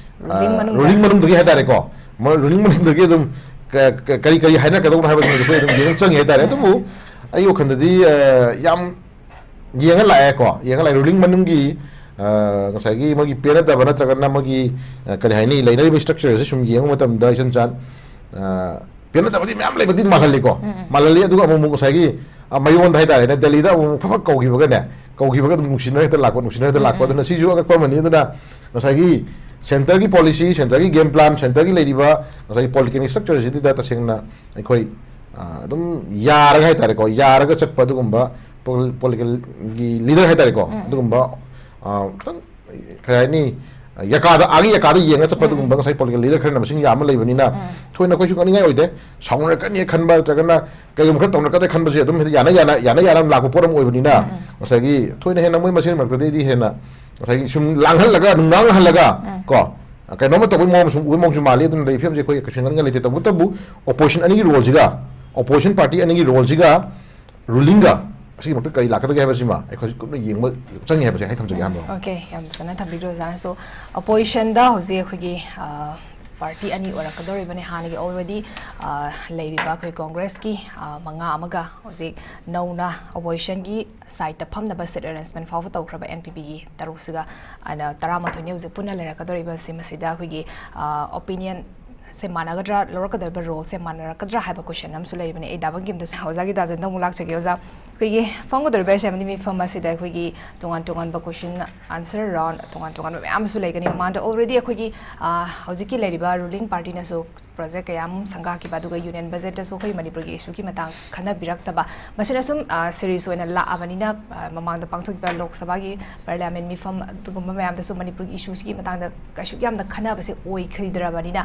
ꯑ, ꯔꯨꯂꯤꯡ ꯃꯅꯨꯡꯗ꯫ ꯔꯨꯂꯤꯡ ꯃꯅꯨꯡꯗꯒꯤ ꯍꯥꯏꯇꯥꯔꯦꯀꯣ, ꯃꯣꯏ ꯔꯨꯂꯤꯡ ꯃꯅꯨꯡꯗꯒꯤ ꯑꯗꯨꯝ ꯀ-, ꯀ-, ꯀꯔꯤ ꯀꯔꯤ ꯍꯥꯏꯅꯔꯛꯀꯗꯧꯅꯣ ꯍꯥꯏꯕꯁꯤꯃꯁꯨ ꯑꯩꯈꯣꯏ ꯑꯗꯨꯝ ꯌꯦꯡꯕ ꯆꯪꯉꯤ ꯍꯥꯏꯇꯥꯔꯦ꯫ ꯎꯝ, ꯑꯗꯨꯕꯨ ꯎꯝ꯫ ꯑꯩꯒꯤ ꯋꯥꯈꯜꯗꯗꯤ, ꯑ, ꯌꯥꯝ ꯌꯦꯡꯉ ꯂꯥꯛꯑꯦꯀꯣ, ꯌꯦꯡꯉ ꯂꯥꯛꯑꯦ꯫ ꯔꯨꯂꯤꯡ ꯃꯅꯨꯡꯒꯤ, ꯑ, ꯉꯁꯥꯏꯒꯤ ꯃꯣꯏꯒꯤ ꯄꯦꯟꯅꯗꯕ ꯅꯠꯇ꯭ꯔꯒꯅ ꯃꯣꯏꯒꯤ, ꯑ, ꯀꯔꯤ ꯍꯥꯏꯅꯤ, ꯂꯩꯅꯔꯤꯕ ꯁ꯭ꯇ꯭ꯔꯛꯆꯔꯁꯦ ꯁꯨꯝ ꯌꯦꯡꯕ ꯃꯇꯝꯗ ꯏꯆꯟ ꯆꯥꯟ, ꯑ, ꯄꯦꯟꯅꯗꯕꯗꯤ ꯃꯌꯥꯝ ꯂꯩꯕꯗꯤ ꯃꯥꯜꯍꯜꯂꯤꯀꯣ꯫ ꯎꯝ, ꯎꯝ꯫ ꯃꯥꯜꯍꯜꯂꯤ, ꯑꯗꯨꯒ ꯑꯃꯨꯛ ꯑꯃꯨꯛ ꯉꯁꯥꯏꯒꯤ, ꯑ, ꯃꯌꯣꯟꯗ ꯍꯥꯏꯇꯥꯔꯦꯅꯦ, ꯗꯦꯜꯂꯤꯗ ꯑꯃꯨꯛ ꯑꯃꯨꯛ ꯐꯠ ꯐꯠ ꯀꯧꯈꯤꯕꯒꯅꯦ, ꯀꯧꯈꯤꯕꯒ ꯑꯗꯨꯝ ꯅꯨꯡꯁꯤꯅꯔ ꯍꯦꯛꯇ ꯂꯥꯛꯄ, ꯅꯨꯡꯁꯤꯅꯔ ꯍꯦꯛꯇ ꯎꯝ, ꯂꯥꯛꯄ꯫ ꯎꯝ꯫ ꯑꯗꯨꯅ ꯁꯤꯁꯨ ꯑꯉꯛꯄ ꯑꯃꯅꯤ꯫ ꯑꯗꯨꯅ ꯉꯁꯥꯏꯒꯤ ꯁꯦꯟꯇꯔꯒꯤ ꯄꯣꯂꯤꯁꯤ, ꯁꯦꯟꯇꯔꯒꯤ ꯒꯦꯝ ꯄ꯭ꯂꯥꯟ, ꯁꯦꯟꯇꯔꯒꯤ ꯂꯩꯔꯤꯕ ꯉꯁꯥꯏꯒꯤ ꯄꯣꯂꯤꯇꯤꯀꯦꯜ ꯁ꯭ꯇ꯭ꯔꯛꯆꯔꯁꯤꯗ ꯇꯁꯦꯡꯅ ꯑꯩꯈꯣꯏ ꯑ, ꯑꯗꯨꯝ ꯌꯥꯔꯒ ꯍꯥꯏꯇꯥꯔꯦꯀꯣ, ꯌꯥꯔꯒ ꯆꯠꯄ ꯑꯗꯨꯒꯨꯝꯕ ꯄꯣꯂꯤꯇꯤꯀꯦꯜꯒꯤ ꯂꯤꯗꯔ ꯍꯥꯏꯇꯥꯔꯦꯀꯣ, ꯑꯗꯨꯒꯨꯝꯕ, ꯑ, ꯈꯤꯇꯪ, ꯀꯩ ꯍꯥꯏꯅꯤ, ꯌꯥꯀꯥꯗ, ꯑꯥꯒꯤ ꯌꯥꯀꯥꯗ ꯌꯦꯡꯉ ꯆꯠꯄ ꯑꯗꯨꯒꯨꯝꯕ ꯉꯁꯥꯏ ꯄꯣꯂꯤꯇꯤꯀꯦꯜ ꯂꯤꯗꯔ ꯈꯔꯅ ꯃꯁꯤꯡ ꯌꯥꯝꯕ ꯂꯩꯕꯅꯤꯅ, ꯊꯣꯏꯅ ꯑꯩꯈꯣꯏꯁꯨ ꯀꯛꯅꯤꯡꯉꯥꯏ ꯑꯣꯏꯗꯦ꯫ ꯁꯥꯎꯅꯔꯛꯀꯅꯤ ꯈꯟꯕ ꯅꯠꯇ꯭ꯔꯒꯅ ꯀꯩꯒꯨꯝꯕ ꯈꯔ ꯇꯧꯅꯔꯛꯀꯗ꯭ꯔꯥ ꯈꯟꯕꯁꯦ ꯑꯗꯨꯝ ꯍꯦꯛꯇ ꯌꯥꯅ ꯌꯥꯅ, ꯌꯥꯅ ꯌꯥꯅ ꯂꯥꯛꯄ ꯄꯣꯠ ꯑꯃ ꯑꯣꯏꯕꯅꯤꯅ, ꯉꯁꯥꯏꯒꯤ ꯊꯣꯏꯅ ꯍꯦꯟꯅ ꯃꯣꯏ ꯃꯁꯦꯟ ꯃꯔꯛꯇꯗꯤ ꯑꯩꯗꯤ ꯍꯦꯟꯅ ꯉꯁꯥꯏꯒꯤ ꯁꯨꯝ ꯂꯥꯡꯍꯜꯂꯒ, ꯅꯨꯡꯅꯥꯡꯍꯜꯂꯒ, ꯀꯣ, ꯀꯩꯅꯣꯝꯃ ꯇꯧꯕꯒꯤ ꯃꯑꯣꯡ ꯁꯨꯝ ꯎꯕꯒꯤ ꯃꯑꯣꯡꯁꯨ ꯃꯥꯜꯂꯤ꯫ ꯑꯗꯨꯅ ꯂꯩꯔꯤ ꯐꯤꯕꯝꯁꯦ ꯑꯩꯈꯣꯏ ꯀꯩꯁꯨ ꯉꯥꯡꯅꯤꯡꯉꯥꯏ ꯂꯩꯇꯦ꯫ ꯇꯧꯕꯇꯕꯨ ꯑꯣꯄꯣꯖꯤꯁꯟ ꯑꯅꯤꯒꯤ ꯔꯣꯜꯁꯤꯒ, ꯑꯣꯄꯣꯖꯤꯁꯟ ꯄꯥꯔꯇꯤ ꯑꯅꯤꯒꯤ ꯔꯣꯜꯁꯤꯒ ꯔꯨꯂꯤꯡꯒ ꯑꯁꯤꯒꯤ ꯃꯔꯛꯇ ꯀꯔꯤ ꯂꯥꯛꯀꯗꯒꯦ ꯍꯥꯏꯕꯁꯤꯃ ꯑꯩꯈꯣꯏ ꯍꯧꯖꯤꯛ ꯀꯨꯞꯅ ꯌꯦꯡꯕ ꯆꯪꯉꯤ ꯍꯥꯏꯕꯁꯦ ꯑꯩ ꯊꯝꯖꯒꯦ ꯑꯍꯥꯟꯕꯗ꯫ ꯑꯣꯀꯦ, ꯌꯥꯝ ꯐꯖꯅ ꯊꯝꯕꯤꯈ꯭ꯔꯦ ꯑꯣꯖꯥꯅꯁꯨ꯫ ꯑꯣꯄꯣꯖꯤꯁꯟꯗ ꯍꯧꯖꯤꯛ ꯑꯩꯈꯣꯏꯒꯤ, ꯑ, ꯄꯥꯔꯇꯤ ꯑꯅꯤ ꯑꯣꯏꯔꯛꯀꯗꯧꯔꯤꯕꯅꯤ꯫ ꯍꯥꯟꯅꯒꯤ already, ꯑ, ꯂꯩꯔꯤꯕ ꯑꯩꯈꯣꯏ ꯀꯣꯡꯒ꯭ꯔꯦꯁꯀꯤ, ꯑ, ꯃꯉꯥ ꯑꯃꯒ ꯍꯧꯖꯤꯛ ꯅꯧꯅ ꯑꯣꯄꯣꯖꯤꯁꯟꯒꯤ ꯁꯥꯏꯠꯇ ꯐꯝꯅꯕ ꯁꯤꯠ ꯑꯦꯔꯦꯟꯖꯃꯦꯟ ꯐꯥꯎꯕ ꯇꯧꯈ꯭ꯔꯕ ꯑꯦꯟ ꯄꯤ ꯄꯤꯒꯤ ꯇꯔꯨꯛꯁꯤꯒ, ꯑꯅ, ꯇꯔꯥꯃꯥꯊꯣꯏꯅꯤ ꯍꯧꯖꯤꯛ ꯄꯨꯟꯅ ꯂꯩꯔꯛꯀꯗꯧꯔꯤꯕꯁꯤ꯫ ꯃꯁꯤꯗ ꯑꯩꯈꯣꯏꯒꯤ, ꯑ, ꯑꯣꯄꯤꯅꯤꯌꯟ ꯁꯦ ꯃꯥꯟꯅꯒꯗ꯭ꯔꯥ, ꯂꯧꯔꯛꯀꯗꯧꯔꯤꯕ ꯔꯣꯜꯁꯦ ꯃꯥꯟꯅꯔꯛꯀꯗ꯭ꯔꯥ ꯍꯥꯏꯕ ꯀꯣꯏꯁꯟ ꯑꯃꯁꯨ ꯂꯩꯕꯅꯦ꯫ ꯑꯩ ꯗꯥ ꯕꯪꯀꯤꯝꯗꯁꯨ ꯑꯣꯖꯥꯒꯤ ꯗꯥꯖꯟꯗ ꯑꯃꯨꯛ ꯂꯥꯛꯆꯒꯦ ꯑꯣꯖꯥ꯫ ꯑꯩꯈꯣꯏꯒꯤ ꯐꯝꯒꯗꯧꯔꯤꯕ ꯑꯦꯁꯦꯝꯕ꯭ꯂꯤ ꯃꯤꯐꯝ ꯑꯁꯤꯗ ꯑꯩꯈꯣꯏꯒꯤ ꯇꯣꯉꯥꯟ ꯇꯣꯉꯥꯟꯕ ꯀꯣꯏꯁꯟ ꯑꯟꯁꯔ ꯔꯥꯎꯟ, ꯇꯣꯉꯥꯟ ꯇꯣꯉꯥꯟꯕ ꯃꯌꯥꯝ ꯑꯃꯁꯨ ꯂꯩꯒꯅꯤ꯫ ꯃꯃꯥꯡꯗ already ꯑꯩꯈꯣꯏꯒꯤ, ꯑ, ꯍꯧꯖꯤꯛꯀꯤ ꯂꯩꯔꯤꯕ ꯔꯨꯂꯤꯡ ꯄꯥꯔꯇꯤꯅꯁꯨ ꯄ꯭ꯔꯣꯖꯦꯛ ꯀꯌꯥ ꯑꯃ ꯁꯪꯒꯥꯈꯤꯕ, ꯑꯗꯨꯒ ꯌꯨꯅꯤꯌꯟ ꯕꯖꯦꯠꯇꯁꯨ ꯑꯩꯈꯣꯏ ꯃꯅꯤꯄꯨꯔꯒꯤ ꯏꯁꯨꯒꯤ ꯃꯇꯥꯡ ꯈꯟꯅꯕꯤꯔꯛꯇꯕ, ꯃꯁꯤꯅ ꯁꯨꯝ, ꯑ, ꯁꯤꯔꯤꯌꯁ ꯑꯣꯏꯅ ꯂꯥꯛꯑꯕꯅꯤꯅ, ꯑ, ꯃꯃꯥꯡꯗ ꯄꯥꯡꯊꯣꯛꯈꯤꯕ ꯂꯣꯛ ꯁꯚꯥꯒꯤ ꯄꯥꯔꯂꯤꯌꯥꯃꯦꯟ ꯃꯤꯐꯝ ꯑꯗꯨꯒꯨꯝꯕ ꯃꯌꯥꯝꯗꯁꯨ ꯃꯅꯤꯄꯨꯔꯒꯤ ꯏꯁꯨꯁꯤꯒꯤ ꯃꯇꯥꯡꯗ ꯀꯩꯁꯨ ꯌꯥꯝꯅ ꯈꯟꯅꯕꯁꯦ ꯑꯣꯏꯈꯤꯗ꯭ꯔꯕꯅꯤꯅ,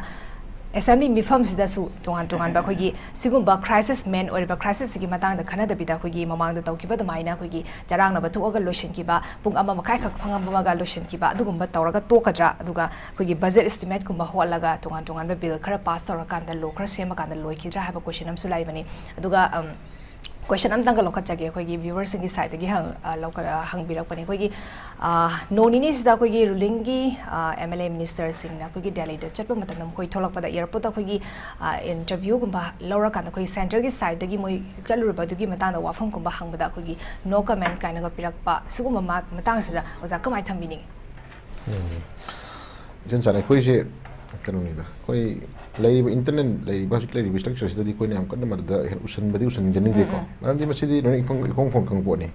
ꯑꯦꯁꯦꯝꯕ꯭ꯂꯤ ꯃꯤꯐꯝꯁꯤꯗꯁꯨ ꯇꯣꯉꯥꯟ ꯇꯣꯉꯥꯟꯕ ꯑꯩꯈꯣꯏꯒꯤ ꯁꯤꯒꯨꯝꯕ ꯀ꯭ꯔꯥꯏꯁꯤꯁ, ꯃꯦꯟ ꯑꯣꯏꯔꯤꯕ ꯀ꯭ꯔꯥꯏꯁꯤꯁꯁꯤꯒꯤ ꯃꯇꯥꯡꯗ ꯈꯟꯅꯗꯕꯤꯗ, ꯑꯩꯈꯣꯏꯒꯤ ꯃꯃꯥꯡꯗ ꯇꯧꯈꯤꯕ ꯑꯗꯨꯃꯥꯏꯅ ꯑꯩꯈꯣꯏꯒꯤ ꯆꯔꯥꯡꯅꯕ ꯊꯣꯛꯑꯒ ꯂꯣꯏꯁꯤꯟꯈꯤꯕ, ꯄꯨꯡ ꯑꯃ ꯃꯈꯥꯏꯈꯛ ꯐꯝꯃꯝꯃꯒ ꯂꯣꯏꯁꯤꯟꯈꯤꯕ ꯑꯗꯨꯒꯨꯝꯕ ꯇꯧꯔꯒ ꯇꯣꯛꯀꯗ꯭ꯔꯥ? ꯑꯗꯨꯒ ꯑꯩꯈꯣꯏꯒꯤ ꯕꯖꯦꯠ ꯑꯦꯁꯇꯤꯃꯦꯠꯀꯨꯝꯕ ꯍꯣꯠꯂꯒ ꯇꯣꯉꯥꯟ ꯇꯣꯉꯥꯟꯕ ꯕꯤꯜ ꯈꯔ ꯄꯥꯁ ꯇꯧꯔꯀꯥꯟꯗ, ꯂꯣ ꯈꯔ ꯁꯦꯝꯃꯀꯥꯟꯗ ꯂꯣꯏꯈꯤꯗ꯭ꯔꯥ ꯍꯥꯏꯕ ꯀꯣꯏꯁꯟ ꯑꯃꯁꯨ ꯂꯩꯕꯅꯤ꯫ ꯑꯗꯨꯒ, ꯑꯝ, ꯀꯣꯏꯁꯟ ꯑꯝꯇꯪꯒ ꯂꯧꯈꯠꯆꯒꯦ, ꯑꯩꯈꯣꯏꯒꯤ ꯚ꯭ꯌꯨꯋꯔꯁꯤꯡꯒꯤ ꯁꯥꯏꯠꯇꯒꯤ ꯍꯪ-, ꯑ, ꯂꯧꯈꯠ-, ꯑ, ꯍꯪꯕꯤꯔꯛꯄꯅꯦ꯫ ꯑꯩꯈꯣꯏꯒꯤ, ꯑ, ꯅꯣꯡ ꯅꯤꯅꯤꯁꯤꯗ ꯑꯩꯈꯣꯏꯒꯤ ꯔꯨꯂꯤꯡꯒꯤ, ꯑ, ꯑꯦꯝ ꯑꯦꯜ ꯑꯦ ꯃꯤꯅꯤꯁꯇꯔꯁꯤꯡꯅ ꯑꯩꯈꯣꯏꯒꯤ ꯗꯦꯜꯂꯤꯗ ꯆꯠꯄ ꯃꯇꯝꯗ ꯃꯈꯣꯏ ꯊꯣꯛꯂꯛꯄꯗ ꯑꯦꯌꯥꯔꯄꯣꯔꯠꯇ ꯑꯩꯈꯣꯏꯒꯤ, ꯑ, ꯏꯟꯇꯔꯚ꯭ꯌꯨꯒꯨꯝꯕ ꯂꯧꯔꯀꯥꯟꯗ ꯑꯩꯈꯣꯏ ꯁꯦꯟꯇꯔꯒꯤ ꯁꯥꯏꯠꯇꯒꯤ ꯃꯣꯏ ꯆꯠꯂꯨꯔꯕꯗꯨꯒꯤ ꯃꯇꯥꯡꯗ ꯋꯥꯐꯝꯒꯨꯝꯕ ꯍꯪꯕꯗ ꯑꯩꯈꯣꯏꯒꯤ no comment ꯀꯥꯏꯅꯒ ꯄꯤꯔꯛꯄ, ꯁꯤꯒꯨꯝꯕ ꯃ-, ꯃꯇꯥꯡꯁꯤꯗ ꯑꯣꯖꯥ ꯀꯃꯥꯏꯅ ꯊꯝꯕꯤꯅꯤꯡꯉꯤ? ꯎꯝ꯫ ꯏꯆꯟ ꯆꯥꯟꯅꯩ꯫ ꯑꯩꯈꯣꯏꯁꯦ ꯀꯩꯅꯣꯅꯤꯗ, ꯑꯩꯈꯣꯏ ꯂꯩꯔꯤꯕ ꯏꯟꯇꯔꯅꯦꯜ ꯂꯩꯔꯤꯕ, ꯍꯧꯖꯤꯛ ꯂꯩꯔꯤꯕ ꯏꯁꯇ꯭ꯔꯛꯆꯔꯁꯤꯗꯗꯤ ꯑꯩꯈꯣꯏꯅ ꯌꯥꯝ ꯀꯟꯅ ꯃꯗꯨꯗ ꯍꯦꯟꯅ ꯎꯁꯟꯕꯗꯤ ꯎꯁꯟꯖꯅꯤꯡꯗꯦꯀꯣ꯫ ꯎꯝ, ꯎꯝ꯫ ꯃꯔꯝꯗꯤ ꯃꯁꯤꯗꯤ ꯂꯣꯏꯅ ꯏꯐꯣꯡ, ꯏꯐꯣꯡ ꯐꯣꯡ ꯈꯪꯕ ꯄꯣꯠꯅꯤ꯫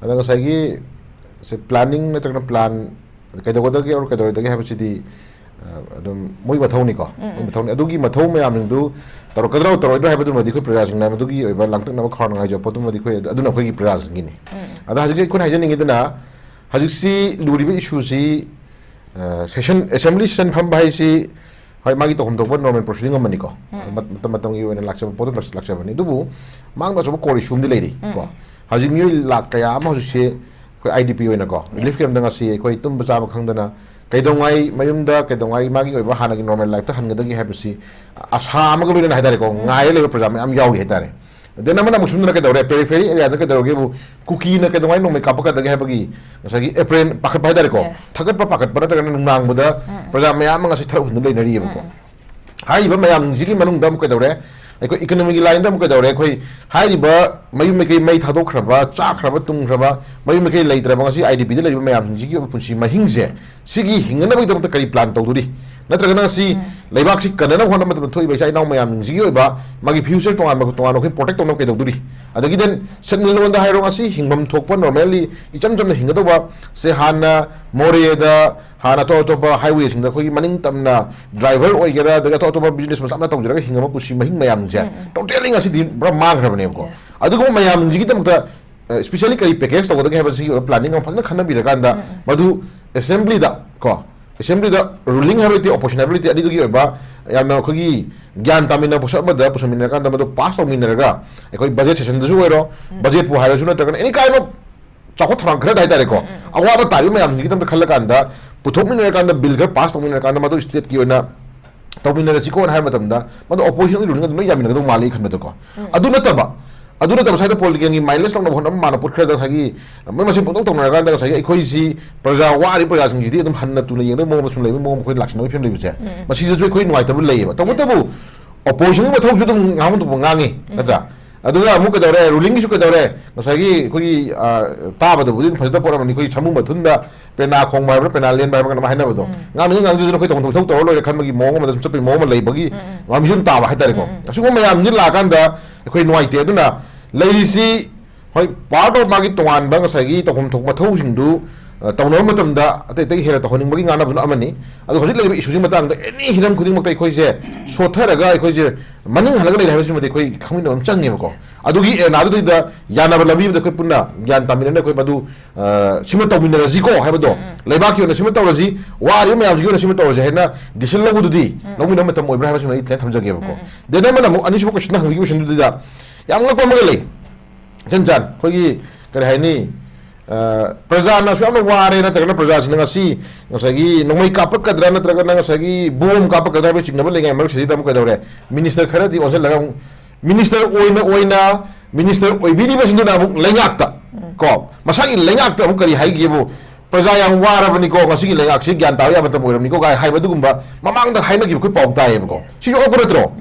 ꯑꯗ ꯉꯁꯥꯏꯒꯤ ꯁꯦ planning ꯅꯠꯇ꯭ꯔꯒꯅ plan ꯀꯩꯗꯧꯒꯗꯒꯦ or ꯀꯩꯗꯧꯔꯣꯏꯗꯒꯦ ꯍꯥꯏꯕꯁꯤꯗꯤ ꯑꯗꯨꯝ ꯃꯣꯏ ꯃꯊꯧꯅꯤꯀꯣ, ꯃꯣꯏ ꯃꯊꯧꯅꯤ꯫ ꯑꯗꯨꯒꯤ ꯃꯊꯧ ꯃꯌꯥꯝꯁꯤꯡꯗꯨ ꯇꯧꯔꯛꯀꯗ꯭ꯔꯣ ꯇꯧꯔꯣꯏꯗ꯭ꯔꯣ ꯍꯥꯏꯕꯗꯨꯃꯗꯤ ꯑꯩꯈꯣꯏ ꯄ꯭ꯔꯖꯥꯁꯤꯡꯅ ꯃꯗꯨꯒꯤ ꯑꯣꯏꯕ ꯂꯥꯡꯇꯛꯅꯕ ꯈꯧꯔꯥꯡꯅ ꯉꯥꯏꯖꯕ ꯄꯣꯠꯇꯨꯃꯗꯤ ꯑꯩꯈꯣꯏ, ꯑꯗꯨꯅ ꯑꯩꯈꯣꯏꯒꯤ ꯄ꯭ꯔꯖꯥꯁꯤꯡꯒꯤꯅꯤ꯫ ꯑꯗ ꯍꯧꯖꯤꯛꯁꯦ ꯑꯩꯈꯣꯏꯅ ꯍꯥꯏꯖꯅꯤꯡꯉꯤꯗꯨꯅ, ꯍꯧꯖꯤꯛꯁꯤ ꯂꯨꯔꯤꯕ ꯏꯁꯨꯁꯤ, ꯁꯦꯁꯟ, ꯑꯦꯁꯦꯝꯕ꯭ꯂꯤ ꯁꯦꯁꯟ ꯐꯝꯕ ꯍꯥꯏꯁꯤ, ꯍꯣꯏ, ꯃꯥꯒꯤ ꯇꯧꯐꯝ ꯊꯣꯛꯄ ꯅꯣꯔꯃꯦꯜ ꯄ꯭ꯔꯣꯁꯤꯗꯤꯡ ꯑꯃꯅꯤꯀꯣ꯫ ꯃꯠ-, ꯃꯇꯝ ꯃꯇꯝꯒꯤ ꯑꯣꯏꯅ ꯂꯥꯛꯆꯕ ꯄꯣꯠꯇꯨ ꯂꯥꯛꯆꯕꯅꯤ꯫ ꯑꯗꯨꯕꯨ ꯃꯥꯡꯗ ꯑꯆꯧꯕ ꯀꯣꯔ ꯏꯁꯨ ꯑꯃꯗꯤ ꯂꯩꯔꯤ ꯀꯣ꯫ ꯍꯧꯖꯤꯛ ꯃꯤꯑꯣꯏ ꯂꯥꯛ ꯀꯌꯥ ꯑꯃ ꯍꯧꯖꯤꯛꯁꯦ ꯑꯩꯈꯣꯏ ꯑꯥꯏ ꯗꯤ ꯄꯤ ꯑꯣꯏꯅꯀꯣ, ꯔꯤꯂꯤꯐ ꯀꯦꯝꯞꯇ ꯉꯁꯤ ꯑꯩꯈꯣꯏ ꯇꯨꯝꯕ ꯆꯥꯕ ꯈꯪꯗꯅ, ꯀꯩꯗꯧꯉꯥꯏ ꯃꯌꯨꯝꯗ, ꯀꯩꯗꯧꯉꯥꯏ ꯃꯥꯒꯤ ꯑꯣꯏꯕ ꯍꯥꯟꯅꯒꯤ ꯅꯣꯔꯃꯦꯜ ꯂꯥꯏꯐꯇ ꯍꯟꯒꯗꯒꯦ ꯍꯥꯏꯕꯁꯤ ꯑꯁꯥ ꯑꯃꯒ ꯂꯣꯏꯅꯅ ꯍꯥꯏꯇꯥꯔꯦꯀꯣ, ꯉꯥꯏꯔ ꯂꯩꯕ ꯄ꯭ꯔꯖꯥ ꯃꯌꯥꯝ ꯌꯥꯎꯔꯤ ꯍꯥꯏꯇꯥꯔꯦ꯫ ꯑꯗꯩ ꯑꯃꯅ ꯑꯃꯨꯛ ꯁꯨꯝꯗꯅ ꯀꯩꯗꯧꯔꯦ, ꯄꯦꯔꯤꯐꯦꯔꯤ ꯑꯦꯔꯤꯌꯥꯗ ꯀꯩꯗꯧꯔꯒꯦꯕꯨ, ꯀꯨꯀꯤꯅ ꯀꯩꯗꯧꯉꯥꯏ ꯅꯣꯡꯃꯩ ꯀꯥꯞꯄꯛꯀꯗꯒꯦ ꯍꯥꯏꯕꯒꯤ ꯉꯁꯥꯏꯒꯤ ꯑꯦꯄ꯭ꯔꯦꯟ ꯄꯥꯈꯠꯄ ꯍꯥꯏꯇꯥꯔꯦꯀꯣ, ꯊꯥꯒꯠꯄ ꯄꯥꯈꯠꯄ ꯅꯠꯇ꯭ꯔꯒꯅ ꯅꯨꯡꯅꯥꯡꯕꯗ ꯄ꯭ꯔꯖꯥ ꯃꯌꯥꯝ ꯑꯃ ꯉꯁꯤ ꯊꯔꯛ ꯍꯨꯟꯗꯨꯅ ꯂꯩꯅꯔꯤꯑꯕꯀꯣ꯫ ꯍꯥꯏꯔꯤꯕ ꯃꯌꯥꯝꯁꯤꯒꯤ ꯃꯅꯨꯡꯗ ꯑꯃꯨꯛ ꯀꯩꯗꯧꯔꯦ, ꯑꯩꯈꯣꯏ ꯏꯀꯣꯅꯣꯃꯤꯒꯤ ꯂꯥꯏꯟꯗ ꯑꯃꯨꯛ ꯀꯩꯗꯧꯔꯦ, ꯑꯩꯈꯣꯏ ꯍꯥꯏꯔꯤꯕ ꯃꯌꯨꯝ ꯃꯩꯀꯩ, ꯃꯩ ꯊꯥꯗꯣꯛꯈ꯭ꯔꯕ, ꯆꯥꯈ꯭ꯔꯕ, ꯇꯨꯡꯈ꯭ꯔꯕ, ꯃꯌꯨꯝ ꯃꯩꯀꯩ ꯂꯩꯇ꯭ꯔꯕ ꯉꯁꯤ ꯑꯥꯏ ꯗꯤ ꯄꯤꯗ ꯂꯩꯔꯤꯕ ꯃꯌꯥꯝꯁꯤꯡꯁꯤꯒꯤ ꯑꯣꯏꯕ ꯄꯨꯟꯁꯤ ꯃꯍꯤꯡꯁꯦ, ꯁꯤꯒꯤ ꯍꯤꯡꯅꯅꯕꯒꯤꯗꯃꯛꯇ ꯀꯔꯤ ꯄ꯭ꯂꯥꯟ ꯇꯧꯗꯣꯔꯤ? ꯅꯠꯇ꯭ꯔꯒꯅ ꯁꯤ ꯂꯩꯕꯥꯛꯁꯤ ꯀꯟꯅꯅꯕ ꯍꯣꯠꯅꯕ ꯃꯇꯝꯗ ꯊꯣꯛꯏꯕ ꯏꯆꯥ ꯏꯅꯥꯎ ꯃꯌꯥꯝꯁꯤꯡꯁꯤꯒꯤ ꯑꯣꯏꯕ ꯃꯥꯒꯤ ꯐ꯭ꯌꯨꯆꯔ ꯇꯣꯉꯥꯟꯕ, ꯇꯣꯉꯥꯟꯕ ꯑꯩꯈꯣꯏ ꯄ꯭ꯔꯣꯇꯦꯛ ꯇꯧꯅꯕ ꯀꯩꯗꯧꯗꯣꯔꯤ? ꯑꯗꯒꯤ ꯗꯦꯟ ꯁꯦꯟꯃꯤꯠꯂꯣꯟꯗ ꯍꯥꯏꯔꯣ, ꯉꯁꯤ ꯍꯤꯡꯐꯝ ꯊꯣꯛꯄ ꯅꯣꯔꯃꯦꯜꯂꯤ ꯏꯆꯝ ꯆꯝꯅ ꯍꯤꯡꯒꯗꯧꯕ ꯁꯦ, ꯍꯥꯟꯅ ꯃꯣꯔꯦꯗ, ꯍꯥꯟꯅ ꯑꯇꯣꯞ ꯑꯇꯣꯞꯄ ꯍꯥꯏꯋꯦꯁꯤꯡꯗ ꯑꯩꯈꯣꯏꯒꯤ ꯃꯅꯤꯡ ꯇꯝꯅ ꯗ꯭ꯔꯥꯏꯚꯔ ꯑꯣꯏꯒꯦꯔꯥ, ꯑꯗꯒꯤ ꯑꯇꯣꯞ ꯑꯇꯣꯞꯄ ꯕꯤꯖꯤꯅꯦꯁ ꯃꯆꯥ ꯃꯆꯥ ꯇꯧꯖꯔꯒ ꯍꯤꯡꯉꯕ ꯄꯨꯟꯁꯤ ꯃꯍꯤꯡ ꯃꯌꯥꯝꯁꯦ ꯇꯣꯇꯦꯜꯂꯤ ꯉꯁꯤꯗꯤ ꯄꯨꯔꯥ ꯃꯥꯡꯈ꯭ꯔꯕꯅꯦꯕꯀꯣ꯫ ꯑꯗꯨꯒꯨꯝꯕ ꯃꯌꯥꯝꯁꯤꯡꯒꯤꯗꯃꯛꯇ ꯁ꯭ꯄꯦꯁꯤꯌꯦꯜꯂꯤ ꯀꯔꯤ ꯄꯦꯀꯦꯖ ꯇꯧꯒꯗꯒꯦ ꯍꯥꯏꯕꯁꯤꯒꯤ ꯑꯣꯏꯕ ꯄ꯭ꯂꯥꯅꯤꯡ ꯑꯃ ꯐꯖꯅ ꯈꯟꯅꯕꯤꯔꯀꯥꯟꯗ, ꯃꯗꯨ ꯑꯦꯁꯦꯝꯕ꯭ꯂꯤꯗ ꯀꯣ, ꯑꯦꯁꯦꯝꯕ꯭ꯂꯤꯗ ꯔꯨꯂꯤꯡ ꯍꯥꯏꯕ ꯂꯩꯇꯦ, ꯑꯣꯄꯣꯖꯤꯁꯟ ꯍꯥꯏꯕ ꯂꯩꯇꯦ, ꯑꯅꯤꯗꯨꯒꯤ ꯑꯣꯏꯕ ꯌꯥꯝꯅ ꯑꯩꯈꯣꯏꯒꯤ ꯒ꯭ꯌꯥꯟ ꯇꯥꯃꯤꯟꯅꯕ ꯄꯣꯠꯁꯛ ꯑꯃꯗ ꯄꯨꯁꯟꯃꯤꯟꯅꯔꯀꯥꯟꯗ ꯃꯗꯨ ꯄꯥꯁ ꯇꯧꯃꯤꯟꯅꯔꯒ, ꯑꯩꯈꯣꯏ ꯕꯖꯦꯠ ꯁꯦꯁꯟꯗꯁꯨ ꯑꯣꯏꯔꯣ, ꯕꯖꯦꯠꯄꯨ ꯍꯥꯏꯔꯁꯨ ꯅꯠꯇ꯭ꯔꯒꯅ ꯑꯦꯅꯤ ꯀꯥꯏꯟ ꯑꯣꯐ ꯆꯥꯎꯈꯠ ꯊꯧꯔꯥꯡ ꯈꯔꯗ ꯍꯥꯏꯇꯥꯔꯦꯀꯣ, ꯑꯋꯥꯕ ꯇꯥꯔꯤꯕ ꯃꯌꯥꯝꯁꯤꯡꯒꯤꯗꯃꯛꯇ ꯈꯜꯂꯀꯥꯟꯗ, ꯄꯨꯊꯣꯛꯃꯤꯟꯅꯔꯀꯥꯟꯗ, ꯕꯤꯜ ꯈꯔ ꯄꯥꯁ ꯇꯧꯃꯤꯟꯅꯔꯀꯥꯟꯗ, ꯃꯗꯨ ꯁ꯭ꯇꯦꯠꯀꯤ ꯑꯣꯏꯅ ꯇꯧꯃꯤꯟꯅꯔꯁꯤꯀꯣꯅ ꯍꯥꯏꯕ ꯃꯇꯝꯗ, ꯃꯗꯨ ꯑꯣꯄꯣꯖꯤꯁꯟꯒꯤ ꯔꯨꯂꯤꯡ ꯑꯗꯨꯝ ꯂꯣꯏ ꯌꯥꯃꯤꯟꯅꯒꯗꯧ ꯃꯥꯜꯂꯤ ꯑꯩ ꯈꯟꯕꯗꯀꯣ꯫ ꯑꯗꯨ ꯅꯠꯇꯕ, ꯑꯗꯨ ꯅꯠꯇꯕ ꯁ꯭ꯋꯥꯏꯗ ꯄꯣꯂꯤꯇꯤꯀꯦꯜꯒꯤ ꯃꯥꯏꯂꯦꯖ ꯂꯧꯅꯕ ꯍꯣꯠꯅꯕ ꯃꯥꯅ ꯄꯣꯠ ꯈꯔꯗ ꯉꯁꯥꯏꯒꯤ ꯃꯣꯏ ꯃꯁꯦꯟ ꯄꯪꯇꯧ ꯇꯧꯅꯔꯀꯥꯟꯗ, ꯉꯁꯥꯏꯒꯤ ꯑꯩꯈꯣꯏꯁꯤ ꯄ꯭ꯔꯖꯥ ꯋꯥꯔꯤ, ꯄ꯭ꯔꯖꯥꯁꯤꯡꯁꯤꯗꯤ ꯑꯗꯨꯝ ꯍꯟꯅ ꯇꯨꯅ ꯌꯦꯡꯗꯕ ꯃꯑꯣꯡꯗ ꯁꯨꯝ ꯂꯩꯕꯒꯤ ꯃꯑꯣꯡ ꯑꯩꯈꯣꯏ ꯂꯥꯛꯁꯤꯟꯅꯕꯒꯤ ꯐꯤꯕꯝ ꯂꯩꯕꯁꯦ, ꯃꯁꯤꯗꯁꯨ ꯑꯩꯈꯣꯏ ꯅꯨꯡꯉꯥꯏꯇꯕ ꯂꯩꯌꯦꯕ꯫ ꯇꯧꯕꯇꯕꯨ ꯑꯣꯄꯣꯖꯤꯁꯟꯒꯤ ꯃꯊꯧꯁꯨ ꯑꯗꯨꯝ ꯉꯥꯡꯐꯝ ꯊꯣꯛꯄ ꯉꯥꯡꯉꯤ, ꯅꯠꯇ꯭ꯔꯥ? ꯑꯗꯨꯒ ꯑꯃꯨꯛ ꯀꯩꯗꯧꯔꯦ, ꯔꯨꯂꯤꯡꯒꯤꯁꯨ ꯀꯩꯗꯧꯔꯦ, ꯉꯁꯥꯏꯒꯤ ꯑꯩꯈꯣꯏꯒꯤ, ꯑ, ꯇꯥꯕꯗꯕꯨꯗꯤ ꯑꯗꯨꯝ ꯐꯖꯗꯕ ꯄꯣꯠ ꯑꯃꯅꯤ, ꯑꯩꯈꯣꯏ ꯁꯥꯃꯨ ꯃꯊꯨꯟꯗ ꯄꯦꯅꯥ ꯈꯣꯡꯕ ꯍꯥꯏꯕ꯭ꯔꯥ, ꯄꯦꯅꯥ ꯂꯦꯟꯕ ꯍꯥꯏꯕ꯭ꯔꯥ, ꯀꯩꯅꯣꯝ ꯍꯥꯏꯅꯕꯗꯣ꯫ ꯉꯥꯡꯅꯤꯡ ꯉꯥꯡꯖꯗꯅ ꯑꯩꯈꯣꯏ ꯇꯧꯐꯝ ꯊꯣꯛꯄ ꯏꯊꯧ ꯇꯧꯔ ꯂꯣꯏꯔꯦ ꯈꯟꯕꯒꯤ ꯃꯑꯣꯡ ꯑꯃꯗ ꯁꯨꯝ ꯆꯠꯄꯒꯤ ꯃꯑꯣꯡ ꯑꯃ ꯂꯩꯕꯒꯤ ꯃꯃꯤꯁꯨ ꯑꯗꯨꯝ ꯇꯥꯕ ꯍꯥꯏꯇꯥꯔꯦꯀꯣ꯫ ꯑꯁꯤꯒꯨꯝꯕ ꯃꯌꯥꯝꯁꯤ ꯂꯥꯛꯑꯀꯥꯟꯗ ꯑꯩꯈꯣꯏ ꯅꯨꯡꯉꯥꯏꯇꯦ꯫ ꯑꯗꯨꯅ ꯂꯩꯔꯤꯁꯤ, ꯍꯣꯏ, ꯄꯥꯔꯠ ꯑꯣꯐ ꯃꯥꯒꯤ ꯇꯣꯉꯥꯟꯕ ꯉꯁꯥꯏꯒꯤ ꯇꯧꯐꯝ ꯊꯣꯛꯄ ꯃꯊꯧꯁꯤꯡꯗꯨ, ꯑ, ꯇꯧꯅꯕ ꯃꯇꯝꯗ ꯑꯇꯩ ꯑꯇꯩ ꯍꯦꯟꯅ ꯇꯧꯍꯟꯅꯤꯡꯕꯒꯤ ꯉꯥꯡꯅꯕꯗꯨꯅ ꯑꯃꯅꯤ꯫ ꯑꯗꯣ ꯍꯧꯖꯤꯛ ꯂꯩꯔꯤꯕ ꯏꯁꯨꯁꯤ ꯃꯇꯥꯡꯗ ꯑꯦꯅꯤ ꯍꯤꯔꯝ ꯈꯨꯗꯤꯡꯃꯛꯇ ꯑꯩꯈꯣꯏꯁꯦ ꯁꯣꯠꯊꯔꯒ ꯑꯩꯈꯣꯏꯁꯦ ꯃꯅꯤꯡ ꯍꯜꯂꯒ ꯂꯩꯔꯦ ꯍꯥꯏꯕꯁꯤꯃꯗꯤ ꯑꯩꯈꯣꯏ ꯈꯪꯃꯤꯟꯅꯕ ꯑꯃ ꯆꯪꯉꯦꯕꯀꯣ꯫ ꯑꯗꯨꯒꯤ ꯑꯦꯔꯦꯅꯥꯗꯨꯗꯩꯗ ꯌꯥꯅꯕ ꯂꯝꯕꯤ ꯑꯃꯗ ꯑꯩꯈꯣꯏ ꯄꯨꯟꯅ ꯒ꯭ꯌꯥꯟ ꯇꯥꯃꯤꯟꯅꯔꯒ ꯑꯩꯈꯣꯏ ꯃꯗꯨ, ꯑ, ꯁꯤꯃ ꯇꯧꯃꯤꯟꯅꯔꯁꯤꯀꯣ ꯍꯥꯏꯕꯗꯣ, ꯂꯩꯕꯥꯛꯀꯤ ꯑꯣꯏꯅ ꯁꯤꯃ ꯇꯧꯔꯁꯤ, ꯋꯥꯔꯤꯕ ꯃꯌꯥꯝꯁꯤꯒꯤ ꯑꯣꯏꯅ ꯁꯤꯃ ꯇꯧꯔꯁꯤ ꯍꯥꯏꯅ decision ꯂꯧꯕꯗꯨꯗꯤ ꯂꯧꯃꯤꯟꯅꯕ ꯃꯇꯝ ꯑꯣꯏꯕ꯭ꯔꯥ ꯍꯥꯏꯕꯁꯤꯃ ꯑꯩ ꯈꯤꯇꯪ ꯊꯝꯖꯒꯦꯕꯀꯣ꯫ ꯗꯦꯟ ꯑꯃꯅ ꯑꯃꯨꯛ ꯑꯅꯤꯁꯨꯕ question ꯍꯪꯕꯤꯈꯤꯕ question ꯗꯨꯗ ꯌꯥꯝ ꯉꯛꯄ ꯑꯃꯒ ꯂꯩ꯫ ꯏꯆꯟ ꯆꯥꯟ, ꯑꯩꯈꯣꯏꯒꯤ, ꯀꯔꯤ ꯍꯥꯏꯅꯤ, ꯑ, ꯄ꯭ꯔꯖꯥꯅꯁꯨ ꯌꯥꯝꯅ ꯋꯥꯔꯦ, ꯅꯠꯇ꯭ꯔꯒꯅ ꯄ꯭ꯔꯖꯥꯁꯤꯡꯅ ꯉꯁꯤ ꯉꯁꯥꯏꯒꯤ ꯅꯣꯡꯃꯩ ꯀꯥꯞꯄꯛꯀꯗ꯭ꯔꯥ ꯅꯠꯇ꯭ꯔꯒꯅ ꯉꯁꯥꯏꯒꯤ ꯕꯣꯝ ꯀꯥꯞꯄꯛꯀꯗ꯭ꯔꯥ ꯍꯥꯏꯕꯒꯤ ꯆꯤꯡꯅꯕ ꯂꯩꯉꯩ ꯃꯔꯛꯁꯤꯗꯩꯗ ꯑꯃꯨꯛ ꯀꯩꯗꯧꯔꯦ? ꯃꯤꯅꯤꯁꯇꯔ ꯈꯔꯗꯤ ꯑꯣꯟꯁꯤꯜꯂꯒ ꯑꯃꯨꯛ ꯃꯤꯅꯤꯁꯇꯔ ꯑꯣꯏꯅ ꯑꯣꯏꯅ ꯃꯤꯅꯤꯁꯇꯔ ꯑꯣꯏꯕꯤꯔꯤꯕꯁꯤꯡꯗꯨꯅ ꯑꯃꯨꯛ ꯂꯩꯉꯥꯛꯇ, ꯀꯣ, ꯃꯁꯥꯒꯤ ꯂꯩꯉꯥꯛꯇ ꯑꯃꯨꯛ ꯀꯔꯤ ꯍꯥꯏꯒꯦꯕꯨ, "ꯄ꯭ꯔꯖꯥ ꯌꯥꯝ ꯋꯥꯔꯕꯅꯤꯀꯣ, ꯉꯁꯤꯒꯤ ꯂꯩꯉꯥꯛꯁꯤ ꯒ꯭ꯌꯥꯟ ꯇꯥꯕ ꯌꯥꯕ ꯃꯇꯝ ꯑꯣꯏꯔꯕꯅꯤꯀꯣ" ꯀꯥꯏꯅ ꯍꯥꯏꯕ ꯑꯗꯨꯒꯨꯝꯕ ꯃꯃꯥꯡꯗ ꯍꯥꯏꯅꯈꯤꯕ ꯑꯩꯈꯣꯏ ꯄꯥꯎ ꯇꯥꯏꯌꯦꯕꯀꯣ꯫ ꯁꯤꯁꯨ ꯑꯣꯛꯄ ꯅꯠꯇ꯭ꯔꯣ?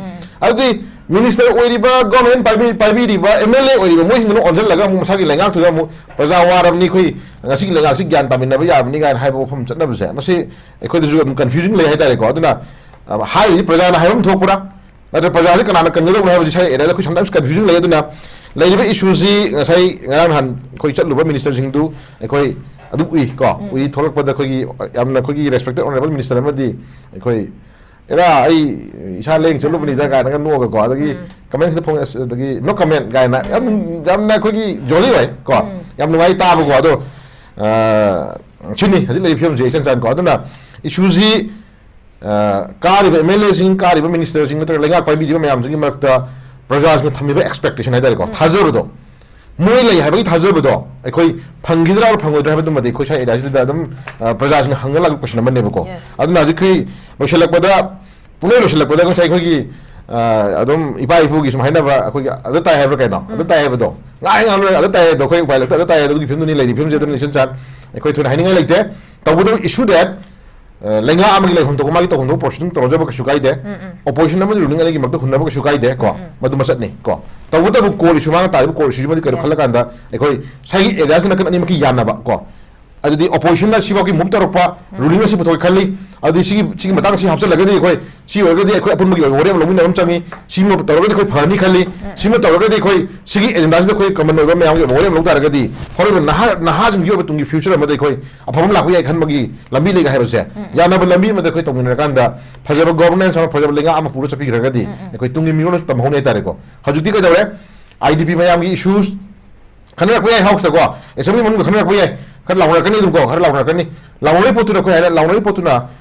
ꯑꯗꯨꯗꯤ ꯃꯤꯅꯤꯁꯇꯔ ꯑꯣꯏꯔꯤꯕ, ꯒꯣꯔꯃꯦꯟ ꯄꯥꯏꯕꯤ-, ꯄꯥꯏꯕꯤꯔꯤꯕ, ꯑꯦꯝ ꯑꯦꯜ ꯑꯦ ꯑꯣꯏꯔꯤꯕ ꯃꯣꯏꯁꯤꯡꯗꯨꯅ ꯑꯣꯟꯁꯤꯜꯂꯒ ꯑꯃꯨꯛ ꯃꯁꯥꯒꯤ ꯂꯩꯉꯥꯛꯇꯨꯗ ꯑꯃꯨꯛ "ꯄ꯭ꯔꯖꯥ ꯋꯥꯔꯕꯅꯤ, ꯑꯩꯈꯣꯏ ꯉꯁꯤꯒꯤ ꯂꯩꯉꯥꯛꯁꯤ ꯒ꯭ꯌꯥꯟ ꯇꯥꯃꯤꯟꯅꯕ ꯌꯥꯕꯅꯤ" ꯀꯥꯏꯅ ꯍꯥꯏꯕ ꯋꯥꯐꯝ ꯆꯠꯅꯕꯁꯦ, ꯃꯁꯤ ꯑꯩꯈꯣꯏꯗꯁꯨ ꯑꯗꯨꯝ confusion ꯂꯩ ꯍꯥꯏꯇꯥꯔꯦꯀꯣ꯫ ꯑꯗꯨꯅ, ꯑ, ꯍꯥꯏꯔꯤꯁꯤ ꯄ꯭ꯔꯖꯥꯅ ꯍꯥꯏꯐꯝ ꯊꯣꯛꯄ꯭ꯔꯥ? ꯅꯠꯇ꯭ꯔꯒ ꯄ꯭ꯔꯖꯥꯁꯦ ꯀꯅꯥꯅ ꯀꯟꯒꯗꯧꯕꯅꯣ ꯍꯥꯏꯕꯁꯤ ꯁ꯭ꯋꯥꯏ ꯑꯦꯔꯤꯌꯥꯗ ꯑꯩꯈꯣꯏ sometimes confusion ꯂꯩ꯫ ꯑꯗꯨꯅ ꯂꯩꯔꯤꯕ ꯏꯁꯨꯁꯤ ꯉꯁꯥꯏ ꯉꯔꯥꯡ ꯅꯍꯥꯟ ꯑꯩꯈꯣꯏ ꯆꯠꯂꯨꯕ ꯃꯤꯅꯤꯁꯇꯔꯁꯤꯡꯗꯨ ꯑꯩꯈꯣꯏ ꯑꯗꯨꯝ ꯎꯏ ꯀꯣ꯫ ꯎꯏ꯫ ꯊꯣꯛꯂꯛꯄꯗ ꯑꯩꯈꯣꯏꯒꯤ ꯌꯥꯝꯅ ꯑꯩꯈꯣꯏꯒꯤ respected honourable minister ꯑꯃꯗꯤ ꯑꯩꯈꯣꯏ, "ꯑꯦꯔꯥ, ꯑꯩ ꯏꯁꯥ ꯂꯦꯡ ꯆꯠꯂꯨꯕꯅꯤꯗ" ꯀꯥꯏꯅꯒ ꯅꯣꯛꯑꯒꯀꯣ, ꯑꯗꯒꯤ comment ꯈꯤꯇ ꯐꯣꯡꯉꯦ, ꯑꯁ, ꯑꯗꯒꯤ "No comment" ꯀꯥꯏꯅ ꯌꯥꯝ, ꯌꯥꯝꯅ ꯑꯩꯈꯣꯏꯒꯤ jolly ꯑꯣꯏ ꯀꯣ꯫ ꯌꯥꯝ ꯅꯨꯡꯉꯥꯏ ꯇꯥꯕꯀꯣ꯫ ꯑꯗꯣ, ꯑ, ꯁꯤꯅꯤ ꯍꯧꯖꯤꯛ ꯂꯩꯔꯤꯕ ꯐꯤꯕꯝꯁꯦ ꯏꯆꯟ ꯆꯟ ꯀꯣ꯫ ꯑꯗꯨꯅ ꯏꯁꯨꯁꯤ ꯑ, ꯀꯥꯔꯤꯕ ꯑꯦꯝ ꯑꯦꯜ ꯑꯦꯁꯤꯡ, ꯀꯥꯔꯤꯕ ꯃꯤꯅꯤꯁꯇꯔꯁꯤꯡ ꯅꯠꯇ꯭ꯔꯒ ꯂꯩꯉꯥꯛ ꯄꯥꯏꯕꯤꯔꯤꯕ ꯃꯌꯥꯝꯁꯤꯒꯤ ꯃꯔꯛꯇ ꯄ꯭ꯔꯖꯥꯁꯤꯡꯅ ꯊꯝꯃꯤꯕ expectation ꯍꯥꯏꯇꯥꯔꯦꯀꯣ, ꯊꯥꯖꯕꯗꯣ, ꯃꯣꯏ ꯂꯩ ꯍꯥꯏꯕꯒꯤ ꯊꯥꯖꯕꯗꯣ ꯑꯩꯈꯣꯏ ꯐꯪꯈꯤꯗ꯭ꯔꯥ ꯑꯣꯔ ꯐꯪꯉꯣꯏꯗ꯭ꯔꯥ ꯍꯥꯏꯕꯗꯨꯃꯗꯤ ꯑꯩꯈꯣꯏ ꯁ꯭ꯋꯥꯏ ꯑꯦꯔꯤꯌꯥꯁꯤꯗ ꯑꯗꯨꯝ, ꯑ, ꯄ꯭ꯔꯖꯥꯁꯤꯡꯅ ꯍꯪꯅ ꯂꯥꯛꯄ question ꯑꯃꯅꯦꯕꯀꯣ꯫ ꯑꯗꯨꯅ ꯍꯧꯖꯤꯛ ꯑꯩꯈꯣꯏ ꯂꯣꯏꯁꯤꯜꯂꯛꯄꯗ, ꯄꯨꯡꯂꯣꯏ ꯂꯣꯏꯁꯤꯜꯂꯛꯄꯗ ꯉꯁꯥꯏ ꯑꯩꯈꯣꯏꯒꯤ, ꯑ, ꯑꯗꯨꯝ ꯏꯄꯥ ꯏꯄꯨꯒꯤ ꯁꯨꯝ ꯍꯥꯏꯅꯕ, ꯑꯩꯈꯣꯏꯒꯤ "ꯑꯗ ꯇꯥꯏ" ꯍꯥꯏꯕ꯭ꯔꯥ ꯀꯩꯅꯣ, "ꯑꯗ ꯇꯥꯏ" ꯍꯥꯏꯕꯗꯣ, ꯉꯥꯏ ꯉꯥꯝꯂꯣꯏ, "ꯑꯗ ꯇꯥꯏ" ꯍꯥꯏꯕꯗꯣ ꯑꯩꯈꯣꯏ ꯎꯄꯥꯏ ꯂꯩꯇꯦ꯫ "ꯑꯗ ꯇꯥꯏ" ꯍꯥꯏꯕꯗꯣ ꯑꯗꯨꯒꯤ ꯐꯤꯕꯝꯗꯨꯅꯤ ꯂꯩꯔꯤ ꯐꯤꯕꯝꯁꯦ꯫ ꯑꯗꯨꯅ ꯏꯆꯟ ꯆꯥꯟ ꯑꯩꯈꯣꯏ ꯊꯣꯏꯅ ꯍꯥꯏꯅꯤꯡꯉꯥꯏ ꯂꯩꯇꯦ꯫ ꯇꯧꯕꯇꯕꯨ issue that, ꯑ, ꯂꯩꯉꯥꯛ ꯑꯃꯒꯤ ꯂꯩꯐꯝ ꯊꯣꯛꯄ ꯃꯥꯒꯤ ꯇꯧꯐꯝ ꯊꯣꯛꯄ process ꯑꯗꯨꯝ ꯇꯧꯔꯖꯕ ꯀꯩꯁꯨ ꯀꯥꯏꯗꯦ꯫ Opposition ꯑꯃꯗꯤ ruling ꯑꯅꯤꯒꯤ ꯃꯔꯛꯇ ꯍꯨꯟꯅꯕ ꯀꯩꯁꯨ ꯀꯥꯏꯗꯦ ꯀꯣ꯫ ꯃꯗꯨ ꯃꯆꯠꯅꯤ ꯀꯣ꯫ ꯇꯧꯕꯇꯕꯨ core issue, ꯃꯥꯅ ꯇꯥꯔꯤꯕ core issue ꯁꯤꯃꯗꯤ ꯀꯩꯅꯣ ꯈꯜꯂꯀꯥꯟꯗ ꯑꯩꯈꯣꯏ ꯁꯥꯏꯒꯤ areas ꯅꯥꯀꯟ ꯑꯅꯤꯃꯛꯀꯤ ꯌꯥꯅꯕ ꯀꯣ꯫ ꯑꯗꯨꯗꯤ oppositionꯅ ꯁꯤꯐꯥꯎꯒꯤ move ꯇꯧꯔꯛꯄ, rulingꯅ ꯁꯤ ꯄꯨꯊꯣꯛꯑꯦ ꯈꯜꯂꯤ꯫ ꯑꯗꯨꯗꯤ ꯁꯤꯒꯤ, ꯁꯤꯒꯤ ꯃꯇꯥꯡꯁꯤ ꯍꯥꯞꯆꯤꯜꯂꯒꯗꯤ ꯑꯩꯈꯣꯏ, ꯁꯤ ꯑꯣꯏꯔꯒꯗꯤ ꯑꯩꯈꯣꯏ ꯑꯄꯨꯟꯕꯒꯤ ꯑꯣꯏꯕ ꯋꯥꯔꯦꯞ ꯑꯃ ꯂꯧꯃꯤꯟꯅꯕ ꯑꯃ ꯆꯪꯉꯤ꯫ ꯁꯤꯃ ꯇꯧꯔꯒꯗꯤ ꯑꯩꯈꯣꯏ ꯐꯅꯤ ꯈꯜꯂꯤ꯫ ꯁꯤꯃ ꯇꯧꯔꯒꯗꯤ ꯑꯩꯈꯣꯏ ꯁꯤꯒꯤ agendaꯁꯤꯗ ꯑꯩꯈꯣꯏ common ꯑꯣꯏꯕ ꯃꯌꯥꯝꯒꯤ ꯑꯣꯏꯕ ꯋꯥꯔꯦꯞ ꯑꯃ ꯂꯧ ꯇꯥꯔꯒꯗꯤ ꯍꯧꯔꯛꯏꯕ ꯅꯍꯥ, ꯅꯍꯥꯁꯤꯡꯒꯤ ꯑꯣꯏꯕ ꯇꯨꯡꯒꯤ future ꯑꯃꯗ ꯑꯩꯈꯣꯏ ꯑꯐꯕ ꯑꯃ ꯂꯥꯛꯄ ꯌꯥꯏ ꯈꯟꯕꯒꯤ ꯂꯝꯕꯤ ꯂꯩꯒ ꯍꯥꯏꯕꯁꯦ ꯌꯥꯅꯕ ꯂꯝꯕꯤ ꯑꯃꯗ ꯑꯩꯈꯣꯏ ꯇꯧꯃꯤꯟꯅꯔꯀꯥꯟꯗ ꯐꯖꯕ governance ꯑꯃ, ꯐꯖꯕ ꯂꯩꯉꯥꯛ ꯑꯃ ꯄꯨꯔ ꯆꯠꯄꯤꯈ꯭ꯔꯒꯗꯤ ꯑꯩꯈꯣꯏ ꯇꯨꯡꯒꯤ ꯃꯤꯔꯣꯜꯅꯁꯨ ꯇꯝꯍꯧꯅꯤ ꯍꯥꯏꯇꯥꯔꯦꯀꯣ꯫ ꯍꯧꯖꯤꯛꯇꯤ ꯀꯩꯗꯧꯔꯦ? IDP ꯃꯌꯥꯝꯒꯤ issues ꯈꯟꯅꯔꯛꯄ ꯌꯥꯏ, Houseꯇꯀꯣ, Assembly ꯃꯅꯨꯡꯗ ꯈꯟꯅꯔꯛꯄ ꯌꯥꯏ, ꯈꯔ ꯂꯥꯎꯅꯔꯛꯀꯅꯤ ꯑꯗꯨꯝꯀꯣ, ꯈꯔ ꯂꯥꯎꯅꯔꯛꯀꯅꯤ꯫ ꯂꯥꯎꯅꯔꯤ ꯄꯣꯠꯇꯨꯅ ꯑꯩꯈꯣꯏ ꯍꯥꯏꯅ, ꯂꯥꯎꯅꯔꯤ ꯄꯣꯠꯇꯨꯅ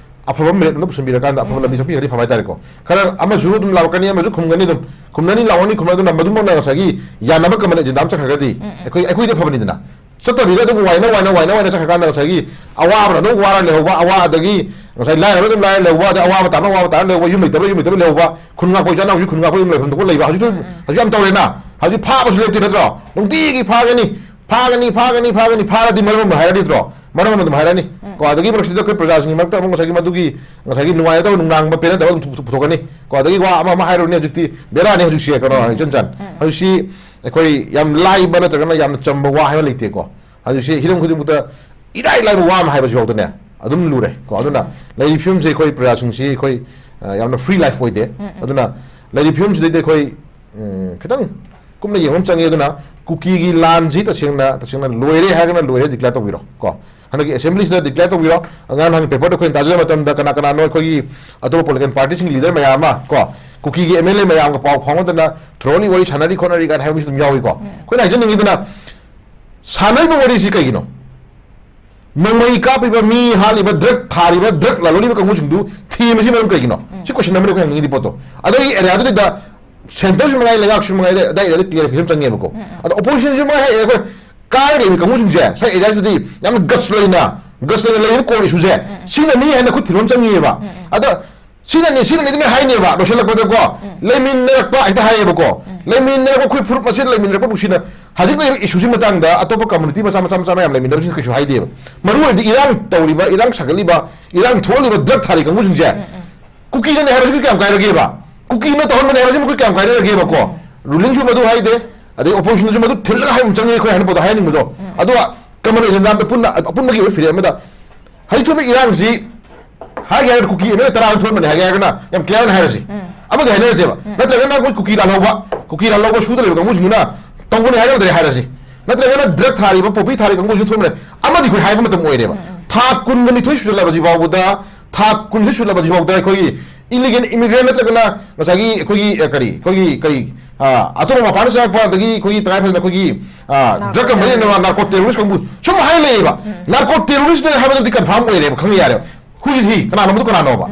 ꯑꯐꯕ merit ꯑꯃꯗ ꯄꯨꯁꯤꯟꯕꯤꯔꯀꯥꯟꯗ ꯑꯐꯕ ꯂꯝꯕꯤ ꯆꯠꯄꯤꯔꯗꯤ ꯐꯕ ꯍꯥꯏꯇꯥꯔꯦꯀꯣ꯫ ꯈꯔ ꯑꯃꯁꯨ ꯑꯗꯨꯝ ꯂꯥꯎꯔꯛꯀꯅꯤ, ꯑꯃꯁꯨ ꯈꯨꯝꯒꯅꯤ, ꯑꯗꯨꯝ ꯈꯨꯝꯅꯅꯤ, ꯂꯥꯎꯅꯅꯤ, ꯈꯨꯝꯅ ꯑꯗꯨꯅ ꯃꯗꯨꯃꯛꯅ ꯉꯁꯥꯏꯒꯤ ꯌꯥꯅꯕ common agenda ꯑꯃ ꯆꯠꯈ꯭ꯔꯒꯗꯤ ꯑꯩꯈꯣꯏ, ꯑꯩꯈꯣꯏꯗ ꯐꯕꯅꯤꯗꯅ꯫ ꯆꯠꯇꯕꯤꯗ ꯑꯗꯨꯝ ꯋꯥꯏꯅ, ꯋꯥꯏꯅ, ꯋꯥꯏꯅ, ꯋꯥꯏꯅ ꯆꯠꯈ꯭ꯔꯀꯥꯟꯗ ꯉꯁꯥꯏꯒꯤ ꯑꯋꯥꯕꯅ ꯑꯗꯨꯝ ꯋꯥꯔ ꯂꯩꯍꯧꯕ, ꯑꯋꯥ-, ꯑꯗꯒꯤ ꯉꯁꯥꯏ ꯂꯥꯏꯔꯕ ꯑꯗꯨꯝ ꯂꯥꯏꯔ ꯂꯩꯍꯧꯕ, ꯑꯗꯩ ꯑꯋꯥꯕ ꯇꯥꯕꯅ ꯑꯋꯥꯕ ꯇꯥꯔ ꯂꯩꯍꯧꯕ, ꯌꯨꯝ ꯂꯩꯇꯕ ꯌꯨꯝ ꯂꯩꯇꯕ ꯂꯩꯍꯧꯕ, ꯈꯨꯟ ꯉꯥꯛꯄ ꯏꯆꯥꯅ ꯍꯧꯖꯤꯛ ꯈꯨꯟ ꯉꯥꯛꯄ ꯌꯨꯝ ꯂꯩꯐꯝ ꯊꯣꯛꯄ ꯂꯩꯕ, ꯍꯧꯖꯤꯛꯁꯨ, ꯍꯧꯖꯤꯛ ꯌꯥꯝ ꯇꯧꯔꯦꯅ꯫ ꯍꯧꯖꯤꯛ ꯐꯥꯕꯁꯨ ꯂꯦꯞꯇꯦ ꯅꯠꯇ꯭ꯔꯣ? ꯅꯨꯡꯇꯤꯒꯤ ꯐꯥꯒꯅꯤ, ꯐꯥꯒꯅꯤ, ꯐꯥꯒꯅꯤ, ꯐꯥꯒꯅꯤ, ꯐꯥꯔꯗꯤ ꯃꯔꯝ ꯑꯃ ꯍꯥꯏꯔꯅꯤ ꯅꯠꯇ꯭ꯔꯣ? ꯃꯔꯝ ꯑꯃ ꯑꯗꯨꯝ ꯍꯥꯏꯔꯅꯤ꯫ ꯀꯣ, ꯑꯗꯒꯤ ꯃꯔꯛꯁꯤꯗ ꯑꯩꯈꯣꯏ ꯄ꯭ꯔꯖꯥꯁꯤꯡꯒꯤ ꯃꯔꯛꯇ ꯑꯃꯨꯛ ꯉꯁꯥꯏꯒꯤ ꯃꯗꯨꯒꯤ, ꯉꯁꯥꯏꯒꯤ ꯅꯨꯡꯉꯥꯏꯅꯗꯕ, ꯅꯨꯡꯅꯥꯡꯕ, ꯄꯦꯟꯅꯗꯕ ꯑꯗꯨꯝ ꯄꯨꯊꯣꯛ-, ꯄꯨꯊꯣꯛꯀꯅꯤ꯫ ꯀꯣ, ꯑꯗꯒꯤ ꯋꯥ ꯑꯃ ꯑꯃ ꯍꯥꯏꯔꯨꯔꯅꯤ, ꯍꯧꯖꯤꯛꯇꯤ ꯕꯦꯔꯥꯅꯤ ꯍꯧꯖꯤꯛꯁꯦ, ꯀꯩꯅꯣ, ꯏꯆꯟ ꯆꯟ꯫ ꯍꯧꯖꯤꯛꯁꯤ ꯑꯩꯈꯣꯏ ꯌꯥꯝ ꯂꯥꯏꯕ ꯅꯠꯇ꯭ꯔꯒꯅ ꯌꯥꯝꯅ ꯆꯝꯕ ꯋꯥ ꯍꯥꯏꯕ ꯂꯩꯇꯦꯀꯣ꯫ ꯍꯧꯖꯤꯛꯁꯤ ꯍꯤꯔꯝ ꯈꯨꯗꯤꯡꯃꯛꯇ ꯏꯔꯥꯏ ꯂꯥꯏꯕ ꯋꯥ ꯑꯃ ꯍꯥꯏꯕꯁꯤ ꯐꯥꯎꯗꯅꯦ ꯑꯗꯨꯝ ꯂꯨꯔꯦ ꯀꯣ꯫ ꯑꯗꯨꯅ ꯂꯩꯔꯤꯕ ꯐꯤꯕꯝꯁꯤ ꯑꯩꯈꯣꯏ ꯄ꯭ꯔꯖꯥꯁꯤꯡꯁꯤ ꯑꯩꯈꯣꯏ, ꯑ, ꯌꯥꯝꯅ free life ꯑꯣꯏꯗꯦ꯫ ꯑꯗꯨꯅ ꯂꯩꯔꯤꯕ ꯐꯤꯕꯝꯁꯤꯗꯩꯗ ꯑꯩꯈꯣꯏ, ꯎꯝ, ꯈꯤꯇꯪ ꯀꯨꯞꯅ ꯌꯦꯡꯕ ꯑꯃ ꯆꯪꯉꯤ꯫ ꯑꯗꯨꯅ ꯀꯨꯀꯤꯒꯤ ꯂꯥꯟꯁꯤ ꯇꯁꯦꯡꯅ, ꯇꯁꯦꯡꯅ ꯂꯣꯏꯔꯦ ꯍꯥꯏꯔꯒꯅ ꯂꯣꯏꯔꯦ declare ꯇꯧꯕꯤꯔꯣ ꯀꯣ꯫ ꯍꯟꯗꯛꯀꯤ assemblyꯁꯤꯗ declare ꯇꯧꯕꯤꯔꯣ꯫ ꯑꯉꯥꯡ ꯅꯍꯥꯟꯒꯤ paperꯗ ꯑꯩꯈꯣꯏꯅ ꯇꯥꯖꯕ ꯃꯇꯝꯗ ꯀꯅꯥ ꯀꯅꯥꯅꯣ ꯑꯩꯈꯣꯏꯒꯤ ꯑꯇꯣꯞꯄ political partyꯁꯤꯡꯒꯤ leader ꯃꯌꯥꯝ ꯑꯃ ꯀꯣ, ꯀꯨꯀꯤꯒꯤ MLA ꯃꯌꯥꯝꯒ ꯄꯥꯎ ꯐꯥꯎꯅꯗꯅ thoroughly ꯋꯥꯔꯤ ꯁꯥꯟꯅꯔꯤ ꯈꯣꯠꯅꯔꯤ ꯀꯥꯏꯅ ꯍꯥꯏꯕ ꯃꯤꯁꯨ ꯑꯗꯨꯝ ꯌꯥꯎꯏꯀꯣ꯫ ꯑꯩꯈꯣꯏꯅ ꯍꯥꯏꯖꯅꯤꯡꯉꯤꯗꯨꯅ ꯁꯥꯟꯅꯔꯤꯕ ꯋꯥꯔꯤꯁꯤ ꯀꯩꯒꯤꯅꯣ? ꯅꯣꯡꯃꯩ ꯀꯥꯞꯄꯤꯕ, ꯃꯤ ꯍꯥꯠꯂꯤꯕ, drug ꯊꯥꯔꯤꯕ, drug ꯂꯂꯣꯜꯂꯤꯕ ꯀꯥꯡꯕꯨꯁꯤꯡꯗꯨ ꯊꯤꯕꯁꯤ ꯃꯔꯝ ꯀꯩꯒꯤꯅꯣ? ꯁꯤ question ꯑꯃꯅꯤ ꯑꯩꯈꯣꯏ ꯍꯪꯅꯤꯡꯉꯤꯗꯤ ꯄꯣꯠꯇꯣ꯫ ꯑꯗꯒꯤ areaꯗꯨꯗ centreꯁꯨ ꯃꯉꯥꯏ, ꯂꯩꯉꯥꯛꯁꯨ ꯃꯉꯥꯏ, ꯑꯗꯥꯏ areaꯗ clarification ꯆꯪꯉꯦꯕꯀꯣ꯫ ꯑꯗꯣ oppositionꯁꯨ ꯃꯉꯥꯏ ꯍꯥꯏ, ꯑꯩꯈꯣꯏ ꯀꯥꯏꯔꯤꯕ ꯀꯥꯡꯕꯨꯁꯤꯡꯁꯦ ꯁ꯭ꯋꯥꯏ areaꯁꯤꯗꯗꯤ ꯌꯥꯝꯅ guts ꯂꯩꯅ, guts ꯂꯩꯅ ꯂꯩꯔꯤꯕ core issueꯁꯦ ꯁꯤꯅꯅꯤ ꯍꯥꯏꯅ ꯈꯨꯠ ꯊꯤꯟꯕ ꯑꯃ ꯆꯪꯉꯤꯑꯕ꯫ ꯑꯗ ꯁꯤꯅꯅꯤ, ꯁꯤꯅꯅꯤ ꯑꯗꯨꯃꯥꯏꯅ ꯍꯥꯏꯅꯦꯕ ꯂꯣꯏꯁꯤꯜꯂꯛꯄꯗꯀꯣ꯫ ꯂꯩꯃꯤꯟꯅꯔꯛꯄ ꯍꯦꯛꯇ ꯍꯥꯏꯌꯦꯕꯀꯣ꯫ ꯂꯩꯃꯤꯟꯅꯔꯛꯄ ꯑꯩꯈꯣꯏ ꯐꯨꯔꯨꯞ ꯃꯁꯦꯟ ꯂꯩꯃꯤꯟꯅꯔꯛꯄ ꯅꯨꯡꯁꯤꯅ ꯍꯧꯖꯤꯛ ꯂꯩꯔꯤꯕ issueꯁꯤ ꯃꯇꯥꯡꯗ ꯑꯇꯣꯞꯄ community ꯃꯆꯥ ꯃꯆꯥ ꯃꯆꯥ ꯃꯌꯥꯝ ꯂꯩꯃꯤꯟꯅꯕꯁꯤꯡꯅ ꯀꯩꯁꯨ ꯍꯥꯏꯗꯦꯕ꯫ ꯃꯔꯨ ꯑꯣꯏꯅꯗꯤ ꯏꯔꯥꯡ ꯇꯧꯔꯤꯕ, ꯏꯔꯥꯡ ꯁꯥꯒꯠꯂꯤꯕ, ꯏꯔꯥꯡ ꯊꯣꯛꯍꯜꯂꯤꯕ drug ꯊꯥꯔꯤ ꯀꯥꯡꯕꯨꯁꯤꯡꯁꯦ ꯀꯨꯀꯤꯅꯅꯦ ꯍꯥꯏꯕꯁꯤ ꯀꯌꯥꯝ ꯀꯥꯏꯔꯒꯦꯕ? ꯀꯨꯀꯤꯅ ꯇꯧꯍꯟꯕꯅꯦ ꯍꯥꯏꯕꯁꯤ ꯃꯈꯣꯏ ꯀꯌꯥꯝ ꯀꯥꯏꯔꯒꯦꯕꯀꯣ? Rulingꯁꯨ ꯃꯗꯨ ꯍꯥꯏꯗꯦ, ꯑꯗꯩ oppositionꯗꯁꯨ ꯃꯗꯨ ꯊꯤꯜꯂꯒ ꯍꯥꯏꯕ ꯑꯃ ꯆꯪꯉꯤ ꯑꯩꯈꯣꯏ ꯍꯥꯏꯅ ꯄꯣꯠꯇꯣ ꯍꯥꯏꯍꯟꯅꯤꯡꯕꯗꯣ꯫ ꯑꯗꯨꯒ ꯀꯃꯟ ꯑꯦꯖꯦꯟꯗꯥ ꯑꯝꯇ ꯄꯨꯟꯅ ꯑꯄꯨꯟꯕꯒꯤ ꯑꯣꯏꯕ ꯐꯤꯔꯦꯞ ꯑꯃꯗ ꯍꯧꯖꯤꯛ ꯊꯣꯛꯏꯕ ꯏꯔꯥꯡꯁꯤ ꯍꯥꯏꯒꯦ ꯍꯥꯏꯔꯒ ꯀꯨꯀꯤ ꯑꯦꯝ ꯑꯦꯜ ꯑꯦ ꯇꯔꯥ ꯊꯣꯛꯍꯟꯕꯅꯦ ꯍꯥꯏꯒꯦ ꯍꯥꯏꯔꯒꯅ ꯌꯥꯝ ꯀ꯭ꯂꯤꯌꯥꯔ ꯑꯣꯏꯅ ꯍꯥꯏꯔꯁꯤ꯫ ꯑꯃꯗꯤ ꯍꯥꯏꯅꯔꯁꯦꯕ꯫ ꯅꯠꯇ꯭ꯔꯒꯅ ꯑꯩꯈꯣꯏ ꯀꯨꯀꯤ ꯂꯥꯜꯍꯧꯕ, ꯀꯨꯀꯤ ꯂꯥꯜꯍꯧꯕ ꯁꯨꯗ ꯂꯩꯕ ꯀꯥꯡꯕꯨꯁꯤꯡꯗꯨꯅ ꯇꯧꯕꯅꯦ ꯍꯥꯏꯔꯝꯗ꯭ꯔꯦ ꯍꯥꯏꯔꯁꯤ꯫ ꯅꯠꯇ꯭ꯔꯒꯅ ꯗ꯭ꯔꯒ ꯊꯥꯔꯤꯕ, ꯄꯣꯄꯤ ꯊꯥꯔꯤꯕ ꯀꯥꯡꯕꯨꯁꯤꯅ ꯊꯣꯛꯍꯟꯕꯅꯦ꯫ ꯑꯃꯗꯤ ꯑꯩꯈꯣꯏ ꯍꯥꯏꯕ ꯃꯇꯝ ꯑꯣꯏꯔꯦꯕ꯫ ꯊꯥ ꯀꯨꯟꯒ ꯅꯤꯊꯣꯏ ꯁꯨꯖꯜꯂꯕꯁꯤ ꯐꯥꯎꯕꯗ, ꯊꯥ ꯀꯨꯟꯅꯤꯊꯣꯏ ꯁꯨꯖꯜꯂꯕꯁꯤ ꯐꯥꯎꯗ ꯑꯩꯈꯣꯏꯒꯤ ꯏꯂꯤꯒꯦꯜ ꯏꯃꯤꯒ꯭ꯔꯦꯟ ꯅꯠꯇ꯭ꯔꯒꯅ ꯉꯁꯥꯏꯒꯤ ꯑꯩꯈꯣꯏꯒꯤ, ꯑ, ꯀꯔꯤ, ꯑꯩꯈꯣꯏꯒꯤ ꯀꯔꯤ, ꯑ, ꯑꯇꯣꯞꯄ ꯃꯄꯥꯟꯗ ꯆꯪꯉꯛꯄ, ꯑꯗꯒꯤ ꯑꯩꯈꯣꯏꯒꯤ ꯇꯉꯥꯏ ꯐꯗꯅ ꯑꯩꯈꯣꯏꯒꯤ, ꯑ, ꯗ꯭ꯔꯒ ꯀꯝꯄꯅꯤ ꯅꯥꯔꯀꯣ ꯇꯦꯔꯣꯔꯤꯁ ꯀꯥꯡꯕꯨ ꯁꯨꯝ ꯍꯥꯏ ꯂꯩꯌꯦꯕ꯫ ꯅꯥꯔꯀꯣ ꯇꯦꯔꯣꯔꯤꯁꯅꯦ ꯍꯥꯏꯕꯗꯨꯗꯤ ꯀꯟꯐꯥꯔꯝ ꯑꯣꯏꯔꯦꯕ, ꯈꯪꯉꯦ ꯌꯥꯔꯦꯕ꯫ ꯑꯩꯈꯣꯏꯒꯤꯁꯤ ꯀꯅꯥꯅꯣ, ꯃꯗꯨ ꯀꯅꯥꯅꯣꯕ?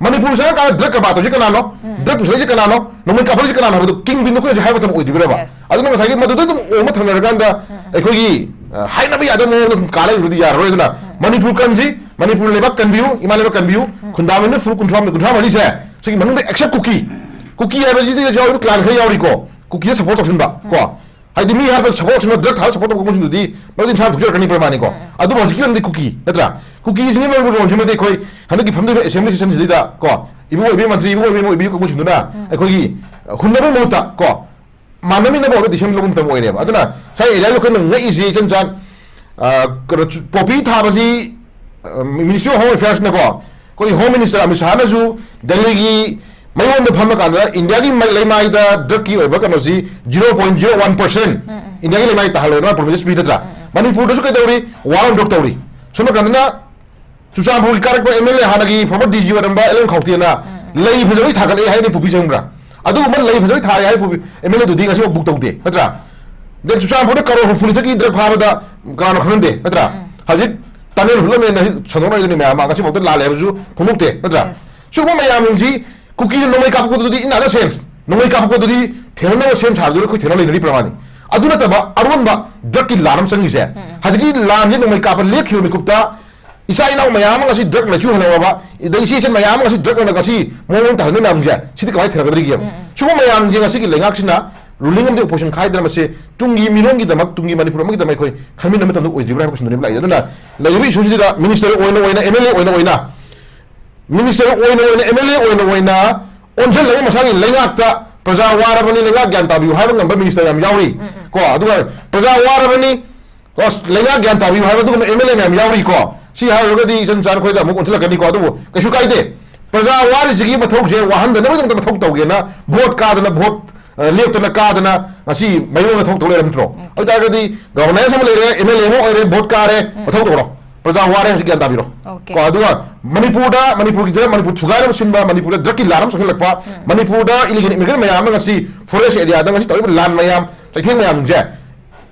ꯃꯅꯤꯄꯨꯔ ꯆꯪꯉꯀꯥꯟꯗ ꯗ꯭ꯔꯒ ꯀꯕꯥꯔ ꯇꯧꯔꯤꯁꯦ ꯀꯅꯥꯅꯣ? ꯗ꯭ꯔꯒ ꯄꯨꯁꯜꯂꯛꯏꯁꯦ ꯀꯅꯥꯅꯣ? ꯅꯣꯡꯃꯩ ꯀꯥꯞꯄꯛꯏꯁꯦ ꯀꯅꯥꯅꯣ ꯍꯥꯏꯕꯗꯣ ꯀꯤꯡ ꯄꯤꯟꯗꯣ ꯑꯩꯈꯣꯏ ꯍꯧꯖꯤꯛ ꯍꯥꯏꯕ ꯃꯇꯝ ꯑꯣꯏꯗ꯭ꯔꯤꯕ꯭ꯔꯕ? Yes. ꯑꯗꯨꯅ ꯉꯁꯥꯏꯒꯤ ꯃꯗꯨꯗ ꯑꯗꯨꯝ ꯑꯣꯝꯃ ꯊꯝꯅꯔꯀꯥꯟꯗ ꯑꯩꯈꯣꯏꯒꯤ, ꯑ, ꯍꯥꯏꯅꯕ ꯌꯥꯗꯕ ꯃꯑꯣꯡꯗ ꯑꯗꯨꯝ ꯀꯥ ꯂꯩꯕꯗꯨꯗꯤ ꯌꯥꯔꯔꯣꯏ꯫ ꯑꯗꯨꯅ ꯃꯅꯤꯄꯨꯔ ꯀꯟꯁꯤ, ꯃꯅꯤꯄꯨꯔ ꯂꯩꯕꯥꯛ ꯀꯟꯕꯤꯌꯨ, ꯏꯃꯥ ꯂꯩꯕꯥꯛ ꯀꯟꯕꯤꯌꯨ, ꯈꯨꯟꯗꯥꯃꯤꯅ ꯐꯨꯔꯨꯞ ꯀꯨꯟꯊ꯭ꯔꯥ, ꯀꯨꯟꯊ꯭ꯔꯥ ꯃꯔꯤꯁꯦ, ꯁꯤꯒꯤ ꯃꯅꯨꯡꯗ ꯑꯦꯛꯁꯦꯞ ꯀꯨꯀꯤ, ꯀꯨꯀꯤ ꯍꯥꯏꯕꯁꯤꯗ ꯌꯥꯎꯔꯤꯕ ꯀ꯭ꯂꯥꯟ ꯈꯔ ꯌꯥꯎꯔꯤꯀꯣ, ꯀꯨꯀꯤꯗ ꯁꯞꯄꯣꯔꯠ ꯇꯧꯁꯤꯟꯕ ꯀꯣ, ꯍꯥꯏꯗꯤ ꯃꯤ ꯍꯥꯠꯄ ꯁꯞꯄꯣꯔꯠ ꯇꯧꯁꯤꯟꯕ, ꯗ꯭ꯔꯒ ꯊꯥꯕ ꯁꯞꯄꯣꯔꯠ ꯇꯧꯕ ꯀꯥꯡꯕꯨꯁꯤꯡꯗꯨꯗꯤ ꯃꯗꯨꯗꯤ ꯃꯁꯥꯅ ꯊꯣꯛꯆꯔꯛꯀꯅꯤ ꯄ꯭ꯔꯃꯥꯅꯤꯀꯣ꯫ ꯑꯗꯨꯕꯨ ꯍꯧꯖꯤꯛꯀꯤ ꯑꯣꯏꯅꯗꯤ ꯀꯨꯀꯤ ꯅꯠꯇ꯭ꯔꯥ? ꯀꯨꯀꯤꯁꯤꯡꯒꯤ ꯃꯔꯨꯑꯣꯏꯕ ꯔꯣꯜꯁꯤꯃꯗꯤ ꯑꯩꯈꯣꯏ ꯍꯟꯗꯛꯀꯤ ꯐꯝꯗꯣꯏꯕ ꯑꯦꯁꯦꯝꯕ꯭ꯂꯤ ꯁꯦꯁꯟꯁꯤꯗ ꯀꯣ, ꯏꯕꯨꯡ ꯑꯣꯏꯕꯤ ꯃꯟꯇ꯭ꯔꯤ, ꯏꯕꯨꯡ ꯑꯣꯏꯕꯤ ꯑꯣꯏꯕꯤ ꯀꯥꯡꯕꯨꯁꯤꯡꯗꯨꯅ ꯑꯩꯈꯣꯏꯒꯤ ꯍꯨꯟꯅꯕꯒꯤ ꯃꯍꯨꯠꯇ ꯀꯣ, ꯃꯥꯟꯅꯃꯤꯟꯅꯕ ꯑꯣꯏꯕ ꯗꯤꯁꯤꯖꯟ ꯂꯧꯕ ꯃꯇꯝ ꯑꯣꯏꯔꯦꯕ꯫ ꯑꯗꯨꯅ ꯁ꯭ꯋꯥꯏ ꯑꯦꯔꯤꯌꯥꯗ ꯑꯩꯈꯣꯏꯅ ꯉꯛꯏꯁꯤ ꯏꯆꯟ ꯆꯥꯟ, ꯑ, ꯀꯩꯅꯣ, ꯆꯨ-, ꯄꯣꯄꯤ ꯊꯥꯕꯁꯤ, ꯑ, ꯃꯤꯅꯤꯁꯇ꯭ꯔꯤ ꯑꯣꯐ ꯍꯣꯝ ꯑꯦꯐꯤꯌꯔꯁꯅꯀꯣ, ꯑꯩꯈꯣꯏꯒꯤ ꯍꯣꯝ ꯃꯤꯅꯤꯁꯇꯔ ꯑꯃꯤꯠ ꯁꯥꯍꯅꯁꯨ ꯗꯦꯜꯂꯤꯒꯤ ꯃꯌꯣꯟꯗ ꯐꯝꯃ ꯀꯥꯟꯗ ꯏꯟꯗꯤꯌꯥꯒꯤ ꯃ-, ꯂꯩꯃꯥꯏꯗ ꯗ꯭ꯔꯒꯀꯤ ꯑꯣꯏꯕ ꯀꯩꯅꯣꯁꯤ zero point zero one percent ꯏꯟꯗꯤꯌꯥꯒꯤ ꯂꯩꯃꯥꯏ ꯇꯥꯍꯜꯂꯣꯏꯅ ꯄ꯭ꯔꯣꯃꯤꯁ ꯄꯤ ꯅꯠꯇ꯭ꯔꯥ? ꯃꯅꯤꯄꯨꯔꯗꯁꯨ ꯀꯩꯗꯧꯔꯤ? ꯋꯥꯔ ꯑꯣꯟ ꯗ꯭ꯔꯒ ꯇꯧꯔꯤ꯫ ꯁꯣꯝ ꯅꯥꯀꯟꯗꯅ ꯆꯨꯔꯆꯥꯟꯄꯨꯔꯒꯤ ꯀꯥꯔꯛꯄ ꯑꯦꯝ ꯑꯦꯜ ꯑꯦ ꯍꯥꯟꯅꯒꯤ ꯐꯣꯔꯃꯔ ꯗꯤ ꯖꯤ ꯑꯣꯏꯔꯝꯕ ꯑꯦꯜ ꯑꯦꯟ ꯈꯧꯇꯦꯅ ꯂꯩ ꯐꯖꯕꯩ ꯊꯥꯒꯠꯂꯛꯑꯦ ꯍꯥꯏꯅ ꯄꯨꯄꯤ ꯆꯪꯕ꯭ꯔꯥ? ꯑꯗꯨꯒꯨꯝꯕ ꯂꯩ ꯐꯖꯕꯩ ꯊꯥꯔꯦ ꯍꯥꯏꯕ ꯄꯨꯄꯤ ꯑꯦꯝ ꯑꯦꯜ ꯑꯦꯗꯨꯗꯤ ꯉꯁꯤꯐꯥꯎ ꯕꯨꯛ ꯇꯧꯗꯦ ꯅꯠꯇ꯭ꯔꯥ? ꯗꯦꯟ ꯆꯨꯔꯆꯥꯟꯄꯨꯔꯗ ꯀꯔꯣꯔ ꯍꯨꯝꯐꯨ ꯅꯤꯊꯣꯏꯒꯤ ꯗ꯭ꯔꯒ ꯐꯥꯕꯗ ꯀꯅꯥꯅꯣ ꯈꯪꯍꯟꯗꯦ ꯅꯠꯇ꯭ꯔꯥ? ꯍꯧꯖꯤꯛ ꯇꯅꯦꯜ ꯍꯨꯠꯂꯝꯃꯦꯅ ꯍꯧꯖꯤꯛ ꯁꯟꯗꯣꯛꯅꯔꯤꯗꯨꯅꯤ ꯃꯌꯥꯝ ꯑꯃ, ꯉꯁꯤꯐꯥꯎꯗ ꯂꯥꯜꯂꯦ ꯍꯥꯏꯕꯁꯨ ꯐꯣꯡꯗꯣꯛꯇꯦ ꯅꯠꯇ꯭ꯔꯥ? Yes. ꯁꯤꯒꯨꯝꯕ ꯃꯌꯥꯝꯁꯤꯡꯁꯤ ꯀꯨꯀꯤꯅ ꯅꯣꯡꯃꯩ ꯀꯥꯞꯄꯛꯄꯗꯨꯗꯤ in other sense, ꯅꯣꯡꯃꯩ ꯀꯥꯞꯄꯛꯄꯗꯨꯗꯤ ꯊꯦꯡꯅꯅꯕ ꯁꯦꯝ ꯁꯥꯕꯗꯨꯗ ꯑꯩꯈꯣꯏ ꯊꯦꯡꯅ ꯂꯩꯅꯔꯤ ꯄ꯭ꯔꯃꯥꯅꯤ꯫ ꯑꯗꯨ ꯅꯠꯇꯕ ꯑꯔꯣꯟꯕ ꯗ꯭ꯔꯒꯀꯤ ꯂꯥꯟ ꯑꯃ ꯆꯪꯉꯤꯁꯦ ꯍꯧꯖꯤꯛꯀꯤ ꯂꯥꯟꯁꯦ ꯅꯣꯡꯃꯩ ꯀꯥꯞꯄ ꯂꯦꯞꯈꯤꯕ ꯃꯤꯀꯨꯞꯇ ꯏꯆꯥ ꯏꯅꯥꯎ ꯃꯌꯥꯝ ꯑꯃ ꯉꯁꯤ ꯗ꯭ꯔꯒꯅ ꯆꯨꯍꯜꯍꯧꯔꯕ, ꯑꯗꯩ ꯏꯆꯦ ꯏꯆꯟ ꯃꯌꯥꯝ ꯑꯃ ꯉꯁꯤ ꯗ꯭ꯔꯒꯅ ꯉꯁꯤ ꯃꯑꯣꯡ ꯇꯥꯍꯟꯕ ꯃꯌꯥꯝꯁꯦ, ꯁꯤꯗꯤ ꯀꯃꯥꯏꯅ ꯊꯦꯡꯅꯒꯗꯧꯔꯤꯒꯦꯕ? ꯁꯤꯒꯨꯝꯕ ꯃꯌꯥꯝꯁꯦ ꯉꯁꯤꯒꯤ ꯂꯩꯉꯥꯛꯁꯤꯅ ꯔꯨꯂꯤꯡ ꯑꯃꯗꯤ ꯑꯣꯄꯣꯖꯤꯁꯟ ꯈꯥꯏꯗꯅ ꯃꯁꯤ ꯇꯨꯡꯒꯤ ꯃꯤꯔꯣꯟꯒꯤꯗꯃꯛ, ꯇꯨꯡꯒꯤ ꯃꯅꯤꯄꯨꯔ ꯑꯃꯒꯤꯗꯃꯛ ꯑꯩꯈꯣꯏ ꯈꯟꯃꯤꯟꯅꯕ ꯃꯇꯝꯗ ꯑꯣꯏꯗ꯭ꯔꯤꯕ꯭ꯔꯥ ꯍꯥꯏꯕ ꯀꯣꯏꯁꯟꯗꯨꯅꯦꯕ ꯂꯥꯛꯏꯁꯦ꯫ ꯑꯗꯨꯅ ꯂꯩꯔꯤꯕ ꯏꯁꯨꯁꯤꯗ ꯃꯤꯅꯤꯁꯇꯔ ꯑꯣꯏꯅ ꯑꯣꯏꯅ, ꯑꯦꯝ ꯑꯦꯜ ꯑꯦ ꯑꯣꯏꯅ ꯑꯣꯏꯅ, ꯃꯤꯅꯤꯁꯇꯔ ꯑꯣꯏꯅ ꯑꯣꯏꯅ, ꯑꯦꯝ ꯑꯦꯜ ꯑꯦ ꯑꯣꯏꯅ ꯑꯣꯏꯅ ꯑꯣꯟꯁꯤꯜꯂꯒ ꯃꯁꯥꯒꯤ ꯂꯩꯉꯥꯛꯇ ꯄ꯭ꯔꯖꯥ ꯋꯥꯔꯕꯅꯤ, ꯂꯩꯉꯥꯛ ꯒ꯭ꯌꯥꯟ ꯇꯥꯕꯤꯌꯨ ꯍꯥꯏꯕ ꯉꯝꯕ ꯃꯤꯅꯤꯁꯇꯔ ꯌꯥꯝ ꯌꯥꯎꯔꯤ꯫ ꯀꯣ, ꯑꯗꯨꯒ ꯄ꯭ꯔꯖꯥ ꯋꯥꯔꯕꯅꯤ, ꯑꯁ, ꯂꯩꯉꯥꯛ ꯒ꯭ꯌꯥꯟ ꯇꯥꯕꯤꯌꯨ ꯍꯥꯏꯕ ꯑꯗꯨꯒꯨꯝꯕ ꯑꯦꯝ ꯑꯦꯜ ꯑꯦ ꯃꯌꯥꯝ ꯌꯥꯎꯔꯤꯀꯣ꯫ ꯁꯤ ꯍꯥꯏꯔꯨꯔꯒꯗꯤ ꯏꯆꯟ ꯆꯥꯟ ꯑꯩꯈꯣꯏꯗ ꯑꯃꯨꯛ ꯑꯣꯟꯁꯤꯜꯂꯛꯀꯅꯤꯀꯣ꯫ ꯑꯗꯨꯕꯨ ꯀꯩꯁꯨ ꯀꯥꯏꯗꯦ꯫ ꯄ꯭ꯔꯖꯥ ꯋꯥꯔꯤꯁꯤꯒꯤ ꯃꯊꯧꯁꯦ ꯋꯥꯍꯟꯗꯅꯕꯒꯤꯗꯃꯛꯇ ꯃꯊꯧ ꯇꯧꯒꯦꯅ ꯚꯣꯠ ꯀꯥꯗꯅ, ꯚꯣꯠ, ꯑ, ꯂꯦꯞꯇꯅ ꯀꯥꯗꯅ ꯉꯁꯤ ꯃꯌꯣꯟꯗ ꯊꯕꯛ ꯇꯧ ꯂꯩꯔꯕ ꯅꯠꯇ꯭ꯔꯣ? ꯑꯗꯨ ꯑꯣꯏꯇꯥꯔꯒꯗꯤ ꯒꯚꯔꯅꯦꯟꯁ ꯑꯃ ꯂꯩꯔꯦ, ꯑꯦꯝ ꯑꯦꯜ ꯑꯦ ꯑꯃ ꯑꯣꯏꯔꯦ, ꯚꯣꯠ ꯀꯥꯔꯦ, ꯃꯊꯧ ꯇꯧꯔꯣ꯫ ꯄ꯭ꯔꯖꯥ ꯋꯥꯔꯦ ꯍꯧꯖꯤꯛ, ꯒ꯭ꯌꯥꯟ ꯇꯥꯕꯤꯔꯣ꯫ Okay. ꯀꯣ, ꯑꯗꯨꯒ ꯃꯅꯤꯄꯨꯔꯗ, ꯃꯅꯤꯄꯨꯔꯒꯤꯗ ꯃꯅꯤꯄꯨꯔ ꯊꯨꯒꯥꯏꯅꯕ ꯁꯤꯟꯕ, ꯃꯅꯤꯄꯨꯔꯗ ꯗ꯭ꯔꯒꯀꯤ ꯂꯥꯟ ꯑꯃ ꯆꯪꯁꯤꯜꯂꯛꯄ, ꯃꯅꯤꯄꯨꯔꯗ ꯏꯂꯤꯒꯦꯜ ꯏꯃꯤꯒ꯭ꯔꯦꯟ ꯃꯌꯥꯝ ꯑꯃ ꯉꯁꯤ ꯐꯣꯔꯦꯁ ꯑꯦꯔꯤꯌꯥꯗ ꯉꯁꯤ ꯇꯧꯔꯤꯕ ꯂꯥꯟ ꯃꯌꯥꯝ, ꯆꯩꯊꯦꯡ ꯃꯌꯥꯝꯁꯦ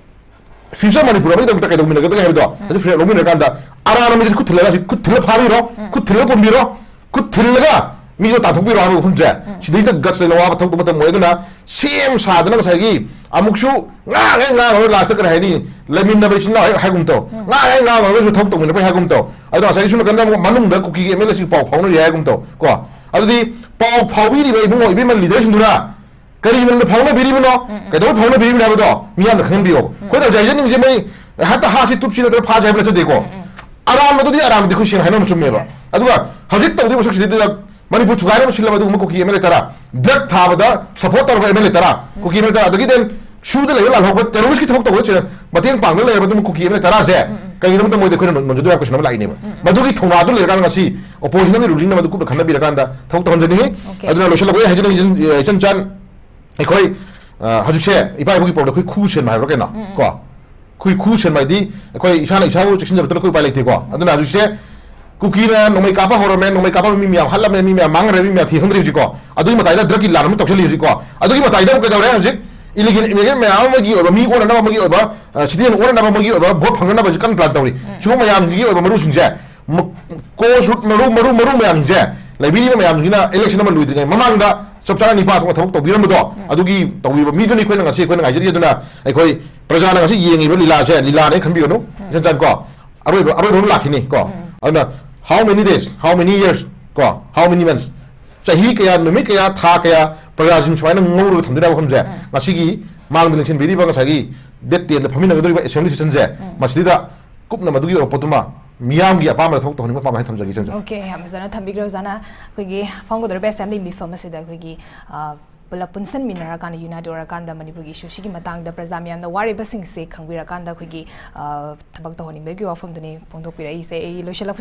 ꯐ꯭ꯌꯨꯆꯔ ꯃꯅꯤꯄꯨꯔ ꯑꯃꯒꯤꯗꯃꯛꯇ ꯀꯩꯗꯧꯃꯤꯟꯅꯒꯗꯒꯦ ꯍꯥꯏꯕꯗꯣ ꯑꯗꯨ ꯐ꯭ꯔꯦꯝ ꯂꯧꯃꯤꯟꯅꯔꯀꯥꯟꯗ ꯑꯔꯥꯟꯕ ꯃꯤꯗꯨꯗꯤ ꯈꯨꯠ ꯊꯤꯜꯂꯒ, ꯈꯨꯠ ꯊꯤꯜꯂ ꯐꯥꯕꯤꯔꯣ, ꯈꯨꯠ ꯊꯤꯜꯂ ꯄꯨꯟꯕꯤꯔꯣ, ꯈꯨꯠ ꯊꯤꯜꯂꯒ ꯃꯤꯗꯣ ꯇꯥꯟꯊꯣꯛꯄꯤꯔꯣ ꯍꯥꯏꯕ ꯋꯥꯐꯝꯁꯦ꯫ ꯁꯤꯗꯩꯗ ꯒꯠꯁ ꯂꯩꯅ ꯋꯥꯕ ꯊꯕꯛ ꯃꯇꯝ ꯑꯣꯏꯗꯅ ꯁꯦꯝ ꯁꯥꯗꯅ ꯉꯁꯥꯏꯒꯤ ꯑꯃꯨꯛꯁꯨ ꯉꯥꯡ ꯍꯦꯛ ꯉꯥꯡꯉꯒ ꯂꯥꯁꯇ ꯀꯔꯤ ꯍꯥꯏꯅꯤ, ꯂꯩꯃꯤꯟꯅꯕ ꯏꯆꯤꯟ ꯏꯅꯥꯎ ꯍꯦꯛ ꯍꯥꯏꯒꯨꯝ ꯇꯧ, ꯉꯥꯡ ꯍꯦꯛ ꯉꯥꯡꯉꯒꯁꯨ ꯊꯕꯛ ꯇꯧꯃꯤꯟꯅꯕ ꯍꯥꯏꯒꯨꯝ ꯇꯧ꯫ ꯑꯗꯣ ꯉꯁꯥꯏꯒꯤ ꯁꯣꯝ ꯅꯥꯀꯟꯗ ꯑꯃꯨꯛ ꯃꯅꯨꯡꯗ ꯀꯨꯀꯤꯒꯤ ꯑꯦꯝ ꯑꯦꯜ ꯑꯦꯁꯤꯡ ꯄꯥꯎ ꯐꯥꯎꯅꯔꯤ ꯍꯥꯏꯒꯨꯝ ꯇꯧ ꯀꯣ꯫ ꯑꯗꯨꯗꯤ ꯄꯥꯎ ꯐꯥꯎꯕꯤꯔꯤꯕ ꯏꯕꯨꯡꯉꯣ ꯏꯕꯦꯝꯃ ꯂꯤꯗꯔꯁꯤꯡꯗꯨꯅ ꯀꯔꯤ ꯃꯔꯝꯗ ꯐꯥꯎꯅꯕꯤꯔꯤꯕꯅꯣ? ꯀꯩꯗꯧꯕꯩ ꯐꯥꯎꯅꯕꯤꯔꯤꯕꯅꯣ ꯍꯥꯏꯕꯗꯣ ꯃꯤꯌꯥꯝꯅ ꯈꯪꯍꯟꯕꯤꯌꯣ꯫ ꯑꯩꯈꯣꯏꯅ ꯍꯧꯖꯤꯛ ꯍꯥꯏꯖꯅꯤꯡꯉꯤꯁꯦ ꯃꯣꯏ ꯍꯦꯛꯇ ꯍꯥꯠꯁꯤ ꯇꯨꯞꯁꯤ ꯅꯠꯇ꯭ꯔꯒ ꯐꯥꯁꯤ ꯍꯥꯏꯕ ꯅꯠꯆꯗꯦꯀꯣ꯫ ꯑꯔꯥꯟꯕꯗꯨꯗꯤ ꯑꯔꯥꯟꯕꯗꯤ ꯑꯩꯈꯣꯏ ꯁꯦꯡꯅ ꯍꯥꯏꯅꯕ ꯆꯨꯝꯃꯦꯕ꯫ Yes. ꯑꯗꯨꯒ ꯍꯧꯖꯤꯛ ꯇꯧꯔꯤꯕ ꯁꯛꯁꯤꯗꯩꯗꯨꯗ ꯃꯅꯤꯄꯨꯔ ꯊꯨꯒꯥꯏꯅꯕ ꯁꯤꯜꯂꯕ ꯑꯗꯨꯒꯨꯝꯕ ꯀꯨꯀꯤ ꯑꯦꯝ ꯑꯦꯜ ꯑꯦ ꯇꯔꯥ, ꯗ꯭ꯔꯒ ꯊꯥꯕꯗ ꯁꯄꯣꯔꯠ ꯇꯧꯔꯕ ꯑꯦꯝ ꯑꯦꯜ ꯑꯦ ꯇꯔꯥ, ꯀꯨꯀꯤ ꯑꯦꯝ ꯑꯦꯜ ꯑꯦ ꯇꯔꯥ, ꯑꯗꯒꯤ ꯗꯦꯟ ꯁꯨꯗ ꯂꯩꯕ ꯂꯥꯜꯍꯧꯕ ꯇꯦꯔꯣꯔꯤꯁꯀꯤ ꯊꯕꯛ ꯇꯧꯕꯗ ꯃꯇꯦꯡ ꯄꯥꯡꯗꯨꯅ ꯂꯩꯔꯕ ꯑꯗꯨꯝ ꯀꯨꯀꯤ ꯑꯦꯝ ꯑꯦꯜ ꯑꯦ ꯇꯔꯥꯁꯦ ꯀꯩꯒꯤꯗꯃꯛꯇ ꯃꯣꯏꯗ ꯑꯩꯈꯣꯏꯅ ꯅꯣꯟꯖꯗꯣꯏ ꯍꯥꯏꯕ ꯀꯣꯏꯁꯟ ꯑꯃ ꯂꯥꯛꯏꯅꯦꯕ꯫ ꯃꯗꯨꯒꯤ ꯊꯧꯅꯥꯗꯨ ꯂꯩꯔꯀꯥꯟꯗ ꯉꯁꯤ ꯑꯣꯄꯣꯖꯤꯁꯟ ꯑꯃꯒꯤ ꯔꯨꯂꯤꯡ ꯑꯃꯗꯨ ꯀꯨꯞꯅ ꯈꯟꯅꯕꯤꯔꯀꯥꯟꯗ ꯊꯕꯛ ꯇꯧꯍꯟꯖꯅꯤꯡꯉꯤ꯫ Okay. ꯑꯗꯨꯅ ꯂꯣꯏꯁꯤꯜꯂꯛꯄꯗ ꯍꯥꯏꯖꯅꯤꯡꯉꯤ, ꯏꯆꯟ ꯆꯥꯟ, ꯑꯩꯈꯣꯏ, ꯑ, ꯍꯧꯖꯤꯛꯁꯦ ꯏꯄꯥ ꯏꯄꯨꯒꯤ ꯄꯥꯎꯗ ꯑꯩꯈꯣꯏ ꯈꯨ ꯁꯦꯟꯕ ꯍꯥꯏꯕ꯭ꯔꯥ ꯀꯩꯅꯣ? ꯀꯣ? ꯑꯩꯈꯣꯏ ꯈꯨ ꯁꯦꯟꯕ ꯍꯥꯏꯗꯤ ꯑꯩꯈꯣꯏ ꯏꯁꯥꯅ ꯏꯁꯥꯕꯨ ꯆꯦꯛꯁꯤꯟꯖꯕꯗ ꯑꯩꯈꯣꯏ ꯎꯄꯥꯏ ꯂꯩꯇꯦꯀꯣ꯫ ꯑꯗꯨꯅ ꯍꯧꯖꯤꯛꯁꯦ ꯀꯨꯀꯤꯅ ꯅꯣꯡꯃꯩ ꯀꯥꯞꯄ ꯍꯧꯔꯝꯃꯦ, ꯅꯣꯡꯃꯩ ꯀꯥꯞꯄ ꯃꯤ ꯃꯌꯥꯝ ꯍꯥꯠꯂꯝꯃꯦ, ꯃꯤ ꯃꯌꯥꯝ ꯃꯥꯡꯈ꯭ꯔꯦ, ꯃꯤ ꯃꯌꯥꯝ ꯊꯤ ꯈꯪꯗ꯭ꯔꯦ ꯍꯧꯖꯤꯛꯀꯣ꯫ ꯑꯗꯨꯒꯤ ꯃꯇꯥꯏꯗ ꯗ꯭ꯔꯒꯀꯤ ꯂꯥꯟ ꯑꯃ ꯇꯧꯁꯜꯂꯤ ꯍꯧꯖꯤꯛꯀꯣ꯫ ꯑꯗꯨꯒꯤ ꯃꯇꯥꯏꯗ ꯑꯃꯨꯛ ꯀꯩꯗꯧꯔꯦ ꯍꯧꯖꯤꯛ? ꯏꯂꯤꯒꯦꯜ ꯏꯃꯤꯒ꯭ꯔꯦꯟ ꯃꯌꯥꯝ ꯑꯃꯒꯤ ꯑꯣꯏꯕ, ꯃꯤ ꯑꯣꯟꯅꯅꯕ ꯑꯃꯒꯤ ꯑꯣꯏꯕ, ꯑ, ꯁꯤꯇꯤꯖꯦꯟ ꯑꯣꯟꯅꯅꯕ ꯑꯃꯒꯤ ꯑꯣꯏꯕ ꯚꯣꯠ ꯐꯪꯅꯅꯕ ꯍꯧꯖꯤꯛ ꯀꯟꯅ ꯄ꯭ꯂꯥꯟ ꯇꯧꯔꯤ꯫ ꯁꯤꯒꯨꯝꯕ ꯃꯌꯥꯝꯁꯤꯡꯒꯤ ꯑꯣꯏꯕ ꯃꯔꯨꯁꯤꯡꯁꯦ ꯃ-, ꯀꯣꯁ ꯔꯨꯠ ꯃꯔꯨ, ꯃꯔꯨ, ꯃꯔꯨ ꯃꯌꯥꯝꯁꯤꯡꯁꯦ, ꯂꯩꯕꯤꯔꯤꯕ ꯃꯌꯥꯝꯁꯤꯡꯁꯤꯅ ꯏꯂꯦꯛꯁꯟ ꯑꯃ ꯂꯣꯏꯗ꯭ꯔꯤꯉꯩ ꯃꯃꯥꯡꯗ ꯆꯞ ꯆꯥꯅ ꯅꯤꯄꯥ ꯊꯣꯛꯅ ꯊꯕꯛ ꯇꯧꯕꯤꯔꯝꯕꯗꯣ, ꯑꯗꯨꯒꯤ ꯇꯧꯕꯤꯕ ꯃꯤꯗꯨꯅꯤ ꯑꯩꯈꯣꯏꯅ ꯉꯁꯤ ꯑꯩꯈꯣꯏꯅ ꯉꯥꯏꯖꯔꯤ꯫ ꯑꯗꯨꯅ ꯑꯩꯈꯣꯏ ꯄ꯭ꯔꯖꯥꯅ ꯉꯁꯤ ꯌꯦꯡꯉꯤꯕ ꯂꯤꯂꯥꯁꯦ ꯂꯤꯂꯥꯅꯦ ꯈꯟꯕꯤꯒꯅꯨ꯫ ꯏꯆꯟ ꯆꯥꯟ ꯀꯣ, ꯑꯔꯣꯏꯕ, ꯑꯔꯣꯏꯕ ꯑꯃ ꯂꯥꯛꯈꯤꯅꯤ ꯀꯣ꯫ ꯑꯗꯨꯅ how many days, how many years ꯀꯣ, how many months, ꯆꯍꯤ ꯀꯌꯥ, ꯅꯨꯃꯤꯠ ꯀꯌꯥ, ꯊꯥ ꯀꯌꯥ ꯄ꯭ꯔꯖꯥꯁꯤꯡ ꯁꯨꯃꯥꯏꯅ ꯉꯧꯔꯒ ꯊꯝꯗꯣꯏꯅꯦ ꯍꯥꯏꯕ ꯋꯥꯐꯝꯁꯦ ꯉꯁꯤꯒꯤ ꯃꯥꯡꯗ ꯂꯦꯡꯁꯤꯟꯕꯤꯔꯤꯕ ꯉꯁꯥꯏꯒꯤ ꯗꯦꯠ ꯇꯦꯟꯗ ꯐꯝꯃꯤꯟꯅꯒꯗꯧꯔꯤꯕ ꯑꯦꯁꯦꯝꯕ꯭ꯂꯤ ꯁꯦꯁꯟꯁꯦ ꯃꯁꯤꯗ ꯀꯨꯞꯅ ꯃꯗꯨꯒꯤ ꯑꯣꯏꯕ ꯄꯣꯠꯇꯨꯃ ꯃꯤꯌꯥꯝꯒꯤ ꯑꯄꯥꯝꯕꯗ ꯊꯕꯛ ꯇꯧꯍꯟꯅꯤꯡꯕ ꯑꯄꯥꯝꯕ ꯍꯥꯏꯅ ꯊꯝꯖꯒꯦ, ꯏꯆꯟ ꯆꯥꯟ꯫ Okay, ꯌꯥꯝ ꯐꯖꯅ ꯊꯝꯕꯤꯈ꯭ꯔꯦ ꯑꯣꯖꯥꯅ꯫ ꯑꯩꯈꯣꯏꯒꯤ ꯐꯣꯡꯒꯗꯧꯔꯤꯕ ꯑꯦꯁꯦꯝꯕ꯭ꯂꯤ ꯃꯤꯐꯝ ꯑꯁꯤꯗ ꯑꯩꯈꯣꯏꯒꯤ, ꯑ, ꯄꯨꯂꯞ ꯄꯨꯟꯁꯤꯟꯃꯤꯟꯅꯔꯀꯥꯟꯗ, ꯌꯨꯅꯥꯏꯠ ꯑꯣꯏꯔꯀꯥꯟꯗ ꯃꯅꯤꯄꯨꯔꯒꯤ ꯏꯁꯨꯁꯤꯒꯤ ꯃꯇꯥꯡꯗ ꯄ꯭ꯔꯖꯥ ꯃꯌꯥꯝꯅ ꯋꯥꯔꯤꯕꯁꯤꯡꯁꯦ ꯈꯪꯕꯤꯔꯀꯥꯟꯗ ꯑꯩꯈꯣꯏꯒꯤ, ꯑ, ꯊꯕꯛ ꯇꯧꯍꯟꯅꯤꯡꯕꯒꯤ ꯋꯥꯐꯝꯗꯨꯅꯤ ꯐꯣꯡꯗꯣꯛꯄꯤꯔꯛꯏꯁꯦ꯫ ꯑꯩ ꯂꯣꯏꯁꯤꯜꯂꯛꯄ